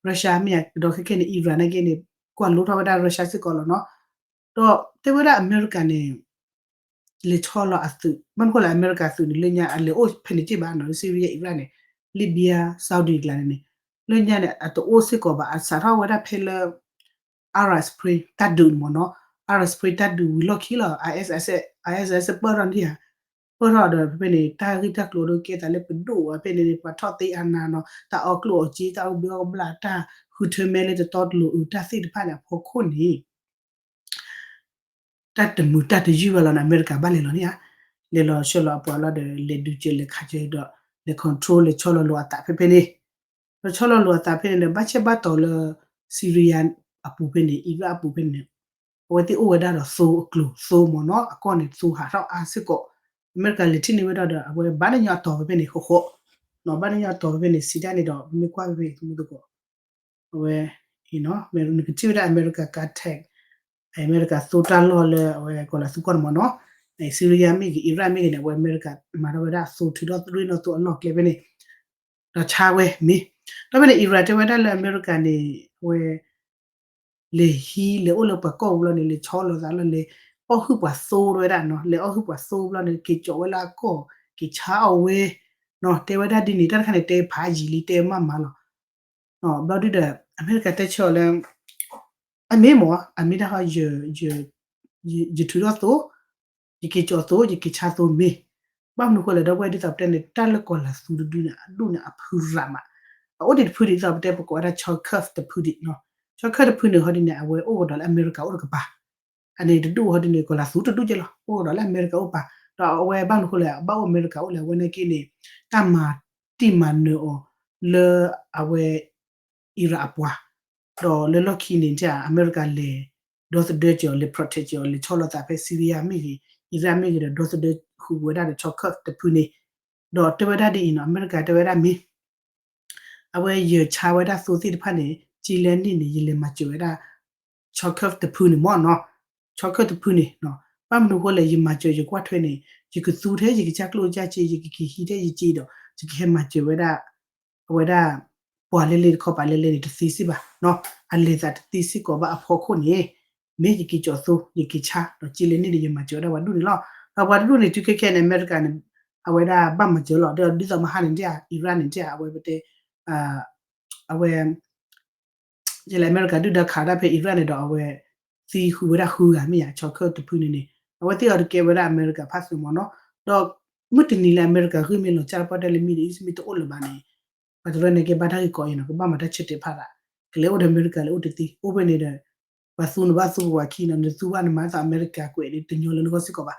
Russia မ့ၢ်ဧါ, ဒီးခဲခဲန့ၣ် Iran နာ်က့န့ၣ် ကွၢ်လိထီၣ်ဝဲဒၣ် Russia စ့ၢ်ကီးလီၤနီၤ. ဒီးတဲဝဲဒၣ်အမဲရကၤန့ၣ် လဲၤဆီလီၤအသုး ဘၣ်မနုၤဃိလဲၣ် အမဲရကၤသုးန့ၣ် လၢညါအလဲၤအိၣ်ဖဲန့ၣ်က့ဘၣ်နီၤ, လၢ Syria, Iraq န့ၣ် Libya, Saudi ကျါန့ၣ်န့ၣ် လၢညါန့ၣ် အတအိၣ်စ့ၢ်ကီးဘၣ်, အစးထီၣ်ဝဲဒၣ်ဖဲလၢ Arab Spring တၢ်ဒုးန့ၣ်မ့ၢ်နီၤ, Arab Spring တၢ်ဒုးဝံၤလီၢ်ခံလီၤ ISIS, ISIS ပၢၢ်ထီၣ်န့ၣ်ဧါ, ပၢၢ်ထီၣ်ဒီးဖဲဖဲန့ၣ် တၢ်ဂ့ၢ်တၢ်ကျိၤဒီးကဲသးလၢပဒိၣ်ဝဲဖဲန့ၣ်န့ၣ် ပှၤထီၣ်သ့အါနါနီၤ, တၢ်အီၣ်ကျိၣ်အီၣ်စ့ တၢ်အိၣ်ဘှံးအိၣ်ဘျၣ် တၢ်ဃုထၢမဲလၢတတီတလိၤအုး တၢ်သ့ၣ်တဖၣ်န့ၣ်အဖီခိၣ်န့ၣ် တၢ်တမုာ်တၢ်တယုၢ်ဘၣ်လီၤန့ၣ် အမဲရကၤဘၣ်လဲၤလီၤန့ၣ်ဧါ, လဲၤလီၤဆှၢလီၤအပှၤလီၤဒီး လဲၤဒုးကဲလဲၤခးကဲဒီး လဲၤ control လဲၤဆီလီၤလိာ်အသးဖဲဖဲန့ၣ်, ဒီးဆီလီၤလိာ်အသးဖဲန့ၣ်ဒီး ဘၣ်ဆၣ်ဘၣ်တီၤလၢ Syria အပူၤဖဲန့ၣ် Iraq အပူၤဖဲန့ၣ် အဝဲသ့ၣ်အိၣ်ဝဲဒၣ်ဒီးသိအကျိၤသိမ့ၢ်နီၤ, အကီၢ်န့ၣ်သိဟးထီၣ်အါစ့ၢ်ကီး, အမဲရကၤလဲၤထံၣ်န့ၢ်ဝဲဒၣ်ဒီး အဝဲဘၣ်န့ၢ်ညီအတီၤဖဲဖဲန့ၣ်ဃီဃီ, ဘၣ်န့ၢ်ညီအတီၤဖဲဖဲန့ၣ် စံးတၢ်န့ၣ်ဒီး ပမ့ၢ်ကွၢ်ဖဲဖဲအံၤသမူသကိး အဝဲ နကထံၣ်ဝဲဒၣ်အမဲရကၤကး attack, အမဲရကၤသိတၢ်လီၢ်လၢအဝဲကီၤလၤသူကီၢ်န့ၣ်မ့ၢ်နီၤ, Syria မ့ၢ်ဂ့ၤ Iraq မ့ၢ်ဂ့ၤန့ၣ် အဝဲအမဲရကၤမၤထီၣ်ဝဲဒၣ်အသိထုးထီၣ်ရ့ၣ်နီၣ်သိအလီၢ်ကျဲဖဲန့ၣ်, ဒီးဆါဝဲမ့ၢ်, ဒီးဖဲန့ၣ် Iran တဲဝဲဒၣ်လၢအမဲရကၤန့ၣ် အဝဲ လဲၤဟံး လဲၤအိၣ်လၢပှၤကီၢ်ပူၤဘျီန့ၣ် လဲၤဆီလီၤသးလီၤ လဲၤအီၣ်ဟုၣ်ပှၤသိတဝဲဒၣ်နီၤ, လဲၤအီၣ်ဟုၣ်ပှၤသိဘျီန့ၣ် က့ၤကၠီးဝဲလၢအကီၢ် က့ၤဆါအီၣ်ဝဲ နီၤ, တဲဝဲဒၣ်ဒ်န့ၣ် တၢ်တခါန့ၣ် တဲဖးယံာ်လံ တဲမးမးလီၤ. ဘျီဒုဒီး အမဲရကၤတဲဆၢအီၤလၢ အမ့ၢ်မ့ၢ် အမ့ၢ်ဒၣ်ဟီ ယထုးထီၣ်သိ, ယက့ၤကၠီးသိ, ယက့ၤဆါသိမ့ၢ်, ဘၣ်မနုၤဃိလဲၣ် ဒီပုၢ်ဝဲၢ် ဒ်သိးပတဲန့ၣ် တၢ်လၢကီၤလၤသူတဒုန့ၣ် အဒိၣ်န့ၣ်အဖုရၤမး, အအိၣ်ဒံးတဖုဒံး ဒ်သိးပတဲ ပကိးဝဲဒၣ် Chorkov တဖုဒံးနီၤ, Chorkov တဖုန့ၣ် ဟီဒ်န့ၣ် အဝဲအိၣ်ကဒီးလၢအမဲရကၤအိၣ်တကပၤ အန့ၣ်တဒူၣ်ဟီဒ်န့ၣ် ကီၤလၤသူတဒူၣ်ကဲလီၤ အိၣ်ကဒီးလၢအမဲရကၤအိၣ်ပၤ, ဒီးအဝဲဘၣ်မနုၤဃိလဲၣ် အဘၣ်အိၣ်အမဲရကၤအိၣ်လဲၣ် အဝဲန့ၣ်က့န့ၣ် တၢ်မၤတံၢ်မၤနၢၤအီၤလၢအဝဲ Iraq အပှၤ, ဒီးလၢလီၢ်ခံန့ၣ် အမဲရကၤလဲၤ ဒီသဒၢက့ၤအီၤ လဲၤ protect က့ၤအီၤ လဲၤဆီလီၤသးဖဲ Syria မ့ၢ်ဂ့ၤ Iraq မ့ၢ်ဂ့ၤဒီး ဒီသဒၢဃုာ်ဝဲဒၣ်ဒီး Chorkov တဖုန့ၣ်, ဒီးတဲဝဲဒၣ်ဒ်အံၤနီၤ အမဲရကၤတဲဝဲဒၣ်မ့ၢ် အဝဲယဆါဝဲဒၣ်သိသ့ၣ်တဖၣ်န့ၣ် က့လၢန့ၣ်န့ၣ် ယလဲၤမၤစၢၤဝဲဒၣ် Chorkov တဖုန့ၣ်မ့ၢ်နီၤ, Chorkov တဖုန့ၣ်, ဘၣ်မနုၤဃိလဲၣ် ယမၤစၢၤယကွၢ်ထွဲန့ၣ် ယကသူထဲယကစၢ်ကျိၣ်စၢ်စ့ ယကက့ၤဟံးထဲယစ့ဒီး ယကဟဲမၤစၢၤဝဲဒၣ် အဝဲဒၣ် ပှၤလဲၤလဲၤတခီပၤလဲၤလဲၤန့ၣ် တသ့စ့ၢ်ဘၣ်နီၤ, အလဲၤသးတသ့စ့ၢ်ကီးဘၣ်အဖီခိၣ်န့ၣ် မ့ၢ်ယက့ၤကၠီးသိ ယက့ၤဆါ ဒီးက့လၢန့ၣ်န့ၣ် ယမၤစၢၤဝဲဒၣ်ပှၤဒူၣ်န့ၣ်လီၤ. ဒီးပှၤတဒူၣ်န့ၣ် တုၤခဲခဲန့ၣ် အမဲရကၤန့ၣ် အဝဲဒၣ်ဘၣ်မၤစၢၤလီၤ, ဒီးဒ်သိးမဟါန့ၣ် Iraq န့ၣ် အဝဲပတဲ အဝဲ ယလဲၤအမဲရကၤဒုၣ်ဒါခးဒၣ်ဖဲ Iraq န့ၣ်ဒီး အဝဲသံဃုာ်ဝဲဒၣ်ဃုဂၤမ့ၢ်ဧါ Chorkov တဖုန့ၣ်န့ၣ် အဝဲသ့ၣ်အီၤတကဲဝဲဒၣ်အမဲရကၤဖးသုးမ့ၢ်နီၤ, ဒီးမုၢ်တနံၤလၢအမဲရကၤဂ့ၢ်မ့ၢ်လီၤ ကၢ်တပီၣ်တဲလၢ Middle East မ့ၢ်တအိၣ်လၢၤဘၣ်န့ၣ် ပှၤတရၢန့ၣ်ကဲဘၣ်တၢ်ဂ့ၢ်ကီအံၤနီၤ ကဘၣ်မၤတၢ်ဆၢတဲာ်ဖးဒၣ်, ကလဲၤအိၣ်ဒီးအမဲရကၤလဲၤအိၣ်တသ့ အိၣ်ဖဲန့ၣ်ဒီး ပှၤသူနဘၣ်သူပှၤခံနီၤ နသူဘၣ်နမၤသးအမဲရကၤကွဲးဒ်တညီလၢနဂီၢ်စ့ၢ်ကီးဘၣ်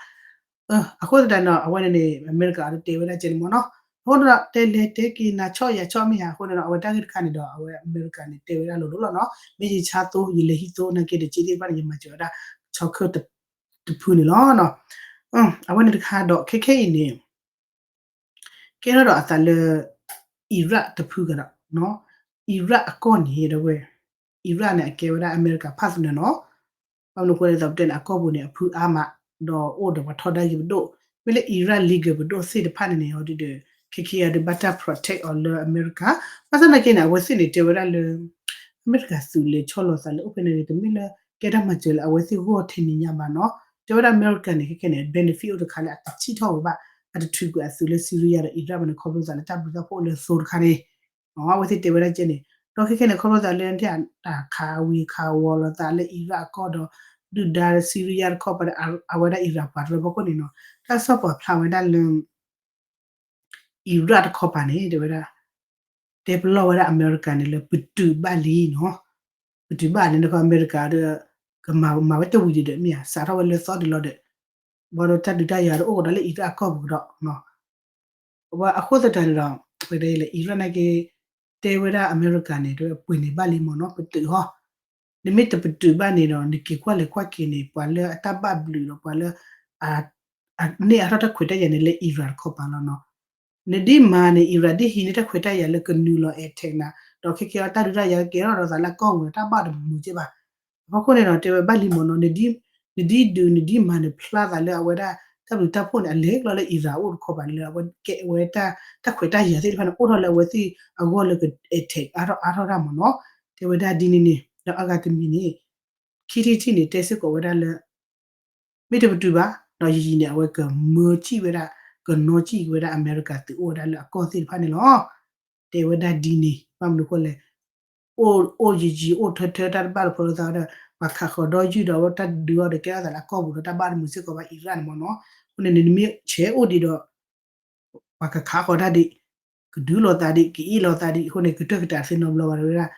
အဃိသတးန့ၣ်ဒီး အဝဲန့ၣ်န့ၣ် အမဲရကၤအီၤတတဲဝဲဒၣ်ကဲန့ၣ်မ့ၢ်နီၤ, အဃိန့ၣ်ဒီး တဲလဲၤတဲက့ၤနၤဆီၣ်ယၤဆီၣ်မ့ၢ်ဧါ အဃိန့ၣ်ဒီး အဝဲတၢ်ဂ့ၢ်တခါန့ၣ်ဒီး အဝဲအမဲရကၤန့ၣ် တဲဝဲဒၣ်လိၤလိၤလီၤနီၤ မ့ၢ်ယဆါသိ ယလဲၤဟံးသိ နာ်က့ဒီး က့သ့ၣ်တဖၣ်န့ၣ် ယမၤစၢၤဝဲဒၣ် ဆီၣ်ခၢၣ် တဖုန့ၣ်လီၤ. အဝဲန့ၣ်တခါဒီး ခဲခဲအံၤန့ၣ် ကဲထီၣ်ဒီးအသးလၢ Iraq တဖုကဒီး Iraq အကီၢ်န့ၣ် ဒီပုၢ်ဝဲၢ် Iraq န့ၣ် အကဲဝဲဒၣ်အမဲရကၤ partner နီၤ, ဘၣ်မနုၤအဃိလဲၣ် ဒ်သိးပတဲန့ၣ် အကီၢ်ပူၤန့ၣ် အဖုအါမး ဒီးအိၣ်ဒီးပှၤထီဒါက့ၤပဒိၣ်, မ့ၢ်လၢ Iraq legal ပဒိၣ်သ့ၣ်တဖၣ်န့ၣ်န့ၣ် အီၤဒ်ဒီး ခဲခဲအံၤဒီးဘၣ်တၢ် protect အီၤလၢအမဲရကၤ, ဘၣ်ဆၣ်သနာ်က့န့ၣ် အဝဲသ့ၣ်န့ၣ် တဲဝဲဒၣ်လၢ အမဲရကၤသုးလဲၤဆီလီၤသးလၢအိၣ်ဖဲန့ၣ်န့ၣ် တမ့ၢ်လၢကဲတၢ်မၤစၢၤလၢအဝဲသ့ၣ်ဂီၢ်ထဲန့ၣ်ညါဘၣ်နီၤ, တဲဝဲဒၣ်အမဲရကၤန့ၣ် ခဲခဲန့ၣ် benefit အိၣ်တခါလၢအတထံၣ်ထီၣ်ဝဲဘၣ်, အတထုးကွံာ်အသုးလၢ Syria ဒီး Iraq ဘၣ်န့ၣ် ခီဖျိသးလၢတၢ်ဘျုးတၢ်ဖှိၣ်အိၣ်လၢအသိတခါန့ၣ် အဝဲသ့ၣ်တဲဝဲဒၣ်ကဲန့ၣ်, ဒီးခဲခဲန့ၣ် ခီဖျိသးလၢတၢ်ခးဝံၤခးဝီၤလိာ်သးလၢ Iraq အကီၢ်ဒီး ဒုၣ်ဒါ Syria တခီပၤဒီး အဝဲဒၣ် Iraq ပှၤတရၢဖီခိၣ်န့ၣ်နီၤ, တၢ်ကစီၣ်ပာ်ဖျါဝဲဒၣ်လၢ Iraq တခီပၤန့ၣ် တဲဝဲဒၣ် တဲပလီၢ်ဝဲဒၣ်အမဲရကၤန့ၣ်လၢပတုာ်ဘၣ်လံနီၤ, ပတုာ်ဘၣ်န့ၣ် နကီၢ်အမဲရကၤဒီး ကမၤမၤဝဲတဝံၤဒံးဒီး မ့ၢ်ဧါ စးထီၣ်ဝဲလၢသီဒံးလီၤဒီး ဘၣ်ဒီးတၢ်ဒုးတၢ်ယၤဒီးအိၣ်ကဒီးလၢ Iraq အကီၢ်ပူၤကဒီး အဃိသတးန့ၣ်ဒီး ပတဲလၢ Iraq နာ်က့ တဲဝဲဒၣ်အမဲရကၤန့ၣ် တဲဝဲပှ့ၤန့ၢ်ဘၣ်လံမ့ၢ်နီၤ ပတုာ်ဟီ, နမ့ၢ်တပတုာ်ဘၣ်န့ၣ်ဒီး နက့ၤကွၢ်လဲၤကွၢ်က့ၤန့ၣ် ပှၤလၢအတၢ်ဘၣ်ဘျုးဒီးပှၤလၢ အန့ၢ်အါထီၣ်တၢ်ခွဲးတၢ်ယာ်န့ၣ်လၢ Iraq တခီပၤလီၤနီၤ, နဒ်မၤန့ၣ် Iraq ဒ်ဟံးန့ၢ်တၢ်ခွဲးတၢ်ယာ်လၢကနုာ်လီၤ attack နၤ, ဒီးခဲခဲအီၤတၢ်ဒုးတၢ်ယၤကဲထီၣ်ဒီးသးလၢအကီၢ်ပူၤန့ၣ် တၢ်ဘၣ်တမုာ်က့ဘၣ်, အဖီခိၣ်န့ၣ်ဒီး တဲဝဲဘၣ်လံမ့ၢ်နီၤ, နဒ်ဒုးနဒ်မၤန့ၣ် ဖျါသးလၢအဝဲဒၣ် တၢ်ဘျုးတၢ်ဖှိၣ်န့ၣ် အလဲၤကျီလၢ Iraq အိၣ်တခီပၤလၢအဝဲကဲဝဲတၢ် တၢ်ခွဲးတၢ်ယာ်သ့ၣ်တဖၣ်န့ၣ် အိၣ်ထီၣ်လၢအဝဲသ့ၣ်အဂီၢ်လၢက attack အါထီၣ်အါထီၣ်တၢ်မ့ၢ်နီၤ, တဲဝဲဒၣ်ဒ်န့ၣ်န့ၣ် ဒီးအဂၤတမံၤန့ၣ် ခံထံၣ်တထံၣ်န့ၣ် တဲစ့ၢ်ကီးဝဲဒၣ်လၢ မ့ၢ်တပတုာ်ဘၣ် ဒီးယံာ်ယံာ်န့ၣ် အဝဲကမၢစံၣ်ဝဲဒၣ် ကနီစံၣ်ဝဲဒၣ်အမဲရကၤသုးအိၣ်ဝဲဒၣ်လၢအကီၢ်သ့ၣ်တဖၣ်န့ၣ်လီၤ. တဲဝဲဒၣ်ဒ်န့ၣ် ဘၣ်မနုၤအဃိလဲၣ် အိၣ်အိၣ်ယံာ်ယံာ်အိၣ်ထၢထၢ တၢ်တဘၣ်တဖီလၢသးဒီး ပှၤခးဃီၤဒီယုၢ်ဒီး တၢ်ဒုးအီၤဒီး ကဲထီၣ်သးလၢအကီၢ်ပူၤဒီး တၢ်ဘၣ်တမုာ်စ့ၢ်ကီးဘၣ် Iraq န့ၣ်မ့ၢ်နီၤ, အဃိန့ၣ်န့ၣ် နမ့ၢ်ဆဲးအိၣ်ဒံးဒီး ပှၤကခးဃီၤတၢ်ဒံး ကဒုးလိာ်သးဒံး ကအ့ၣ်လိာ်သးဒံး အဃိန့ၣ် ကတၢၢ်ကတၢၢ်သ့နီတဘျီဘၣ် တဲဝဲဒၣ်,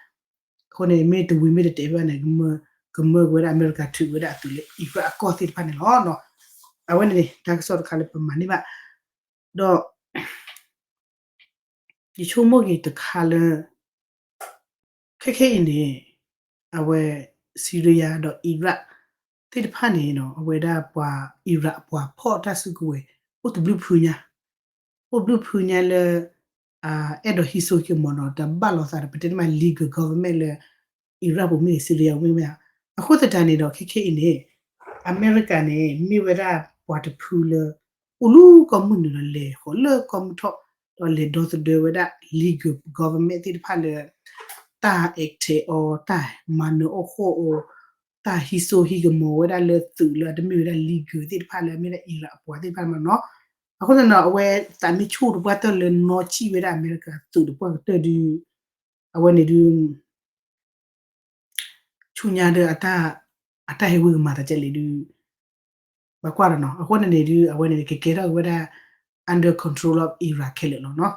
အဃိန့ၣ် မ့ၢ်တဝံၤမ့ၢ်တတဲာ်ဘၣ်န့ၣ် ကမၢက့ၤဝဲဒၣ်အမဲရကၤထုးဝဲဒၣ်အသုးလၢ Iraq အကီၢ်သ့ၣ်တဖၣ်န့ၣ်လီၤ. အဝဲန့ၣ်န့ၣ် တၢ်ကစီၣ်တခါလၢပမၤန့ၢ်ဘၣ် ဒီး ယဆိကမိၣ်က့ၤတခါလၢ ခဲခဲအံၤန့ၣ် အဝဲ Syria ဒီး Iraq သ့ၣ်တဖၣ်န့ၣ်နီၤ အဝဲဒၣ်ပှၤ Iraq ပှၤဖီၣ်တၢ်စုကဝဲၤ အိၣ်တဘျုးဖုညါ, အိၣ်ဘျုးဖုညါလၢ အဲၣ်ဒိးဟံးစိက့ၤမ့ၢ်နီၤ တဘၣ်လိာ်သးဒီး ပတဲတမံၤ legal government လၢ Iraq ပူၤမ့ၢ်ဂ့ၤ Syria ပူၤမ့ၢ်ဂ့ၤ, အဃိသတးန့ၣ်ဒီး ခဲခဲအံၤန့ၣ် အမဲရကၤန့ၣ် မ့ၢ်ဝဲဒၣ်ပှၤတဖုလၢ အိၣ်လၢကီၢ်မုၢ်နုာ်ဒီးလဲၤဃီၤလၢကီၢ်မုၢ်ထီၣ် ဒီးလဲၤဒီသဒၢဝဲဒၣ် legal government သ့ၣ်တဖၣ်လၢ တၢ် attack အီၤ တၢ်မၤနၢၤအီၣ်ဃီၣ်အီၤ တၢ်ဟံးစိဟံးကမီၤဝဲဒၣ်လၢသုးလၢအတမ့ၢ်ဝဲဒၣ် legal သ့ၣ်တဖၣ်လၢအမ့ၢ်ဒၣ် Iran အပှၤသ့ၣ်တဖၣ်မးနီၤ. အဃိသတးန့ၣ် အဝဲသးမ့ၢ်ဆူၣ်တပှၢ်တၢၢ်လၢနီၢ်ဆံၣ်ဝဲဒၣ်အမဲရကၤသုးတပှၢ်ကတၢၢ်ဒုး အဝဲန့ၣ်ဒုး ဆူညါဒီး အတၢ်ဟဲဝံကမၤသးကဲလံဒုး ဘၣ်ကွၢ်ဒီးနီၤ. အဃိန့ၣ်န့ၣ်ဒုး အဝဲန့ၣ်ကကဲထီၣ်က့ၤဝဲဒၣ် under control of Iran ခဲလၢာ်လီၤနီၤ.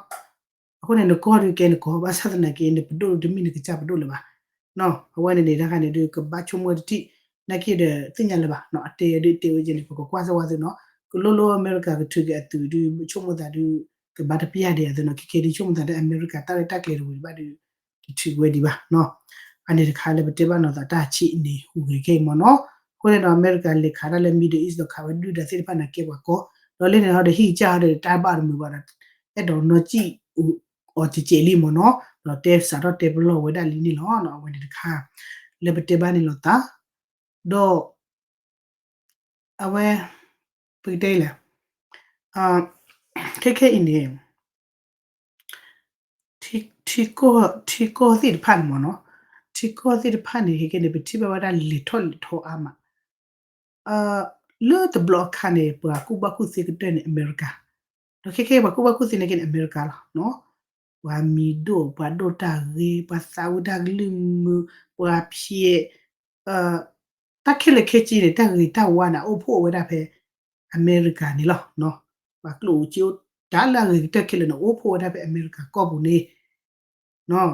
အဃိန့ၣ် နကီၢ်ဒုးကဲနကီၢ် ဘၣ်ဆၣ်သနာ်က့ နပဒိၣ်တမ့ၢ်နကစၢ်ပဒိၣ်လၢၤဘၣ်နီၤ. အဝဲန့ၣ်န့ၣ် တခါန့ၣ်ဒုး ကဘၣ်ဆိကမိၣ်တထံၣ် နာ်က့ဒီးသ့ၣ်ညါလၢၤဘၣ်နီၤ. အတဲဒုးတဲဝဲကဲန့ၣ် ပကကွၢ်စၢၤဝဲသုနီၤ. ကလိလိအမဲရကၤကထုးက့ၤအသုးဒုး ဆိကမိၣ်သးဒုး ကဘၣ်တပျၢ်ဒံးအသုနီၤ. ခဲခဲဒုးဆိကမိၣ်သးဒီး အမဲရကၤတၢ်ရဲၣ်တၢ်ကျဲၤတဝံၤဘၣ်ဒုး တထုးဝဲဒံးဘၣ်နီၤ. အန့ၣ်တခါလၢပတဲဘၣ်နီၤသးတၢ်ဆံးန့ၣ် ဟူးဂဲၤခဲအံၤမးနီၤ. အဃိန့ၣ်ဒီး အမဲရကၤလဲၤခးတၢ်လၢ Middle East ဒီးခးဝဲဒုၣ်ဒါသ့ၣ်တဖၣ်န့ၣ်ကဲပှၤကီၢ် ဒီးလၢန့ၣ်ဟီဒီးဟံၣ်ကစၢ်ဟီဒီးတၢ်ဘၣ်တမုာ်ဘၣ်ဒီး အဲၣ်ဒိးနီၢ်စံၣ်အီၤကဲကဲလံမးနီၤ. ဒီးတဲစးထီၣ်တဲပလီၢ်ဝဲဒၣ်လံန့ၣ်လီၤ. အဝဲန့ၣ်တခါ လၢပတဲဘၣ်န့ၣ်လီၤသး ဒီး အဝဲ ပကတဲလဲၣ် ခဲခဲအံၤန့ၣ် ထံကီၢ် ထံကီၢ်သ့ၣ်တဖၣ်န့ၣ်မ့ၢ်နီၤ, ထံကီၢ်သ့ၣ်တဖၣ်န့ၣ် ခဲခဲန့ၣ် ပထံၣ်ဘၣ်ဝဲဒၣ်လဲၤထီၣ်လဲၤထီအါမး, လၢတဘျီအခါန့ၣ် ပှၤကူၣ်ဘၣ်ကူၣ်သ့ကတၢၢ်န့ၣ် အမဲရကၤ, ဒီးခဲခဲပှၤကူၣ်ဘၣ်ကူၣ်သ့န့ၣ်က့န့ၣ် အမဲရကၤလီၤနီၤ, ပှၤမံၤဒိၣ် ပှၤဒိၣ်တၢ်ဂ့ၤ ပှၤသးဝံၣ်တၢ်ကလုၢ်မုာ် ပှၤဖျဲး တၢ်ခဲလၢာ်ခဲဆ့န့ၣ် တၢ်ဂ့ၤတၢ်ဝါန့ၣ် အိၣ်ဖှိၣ်ဝဲဒၣ်ဖဲ အမဲရကၤန့ၣ်လီၤ. ပှၤကျိၣ်အိၣ်စ့အိၣ် တၢ်လၢအဂ့ၤကတၢၢ်ခဲလၢာ်န့ၣ် အိၣ်ဖှိၣ်ဝဲဒၣ်ဖဲအမဲရကၤကီၢ်ပူၤန့ၣ်,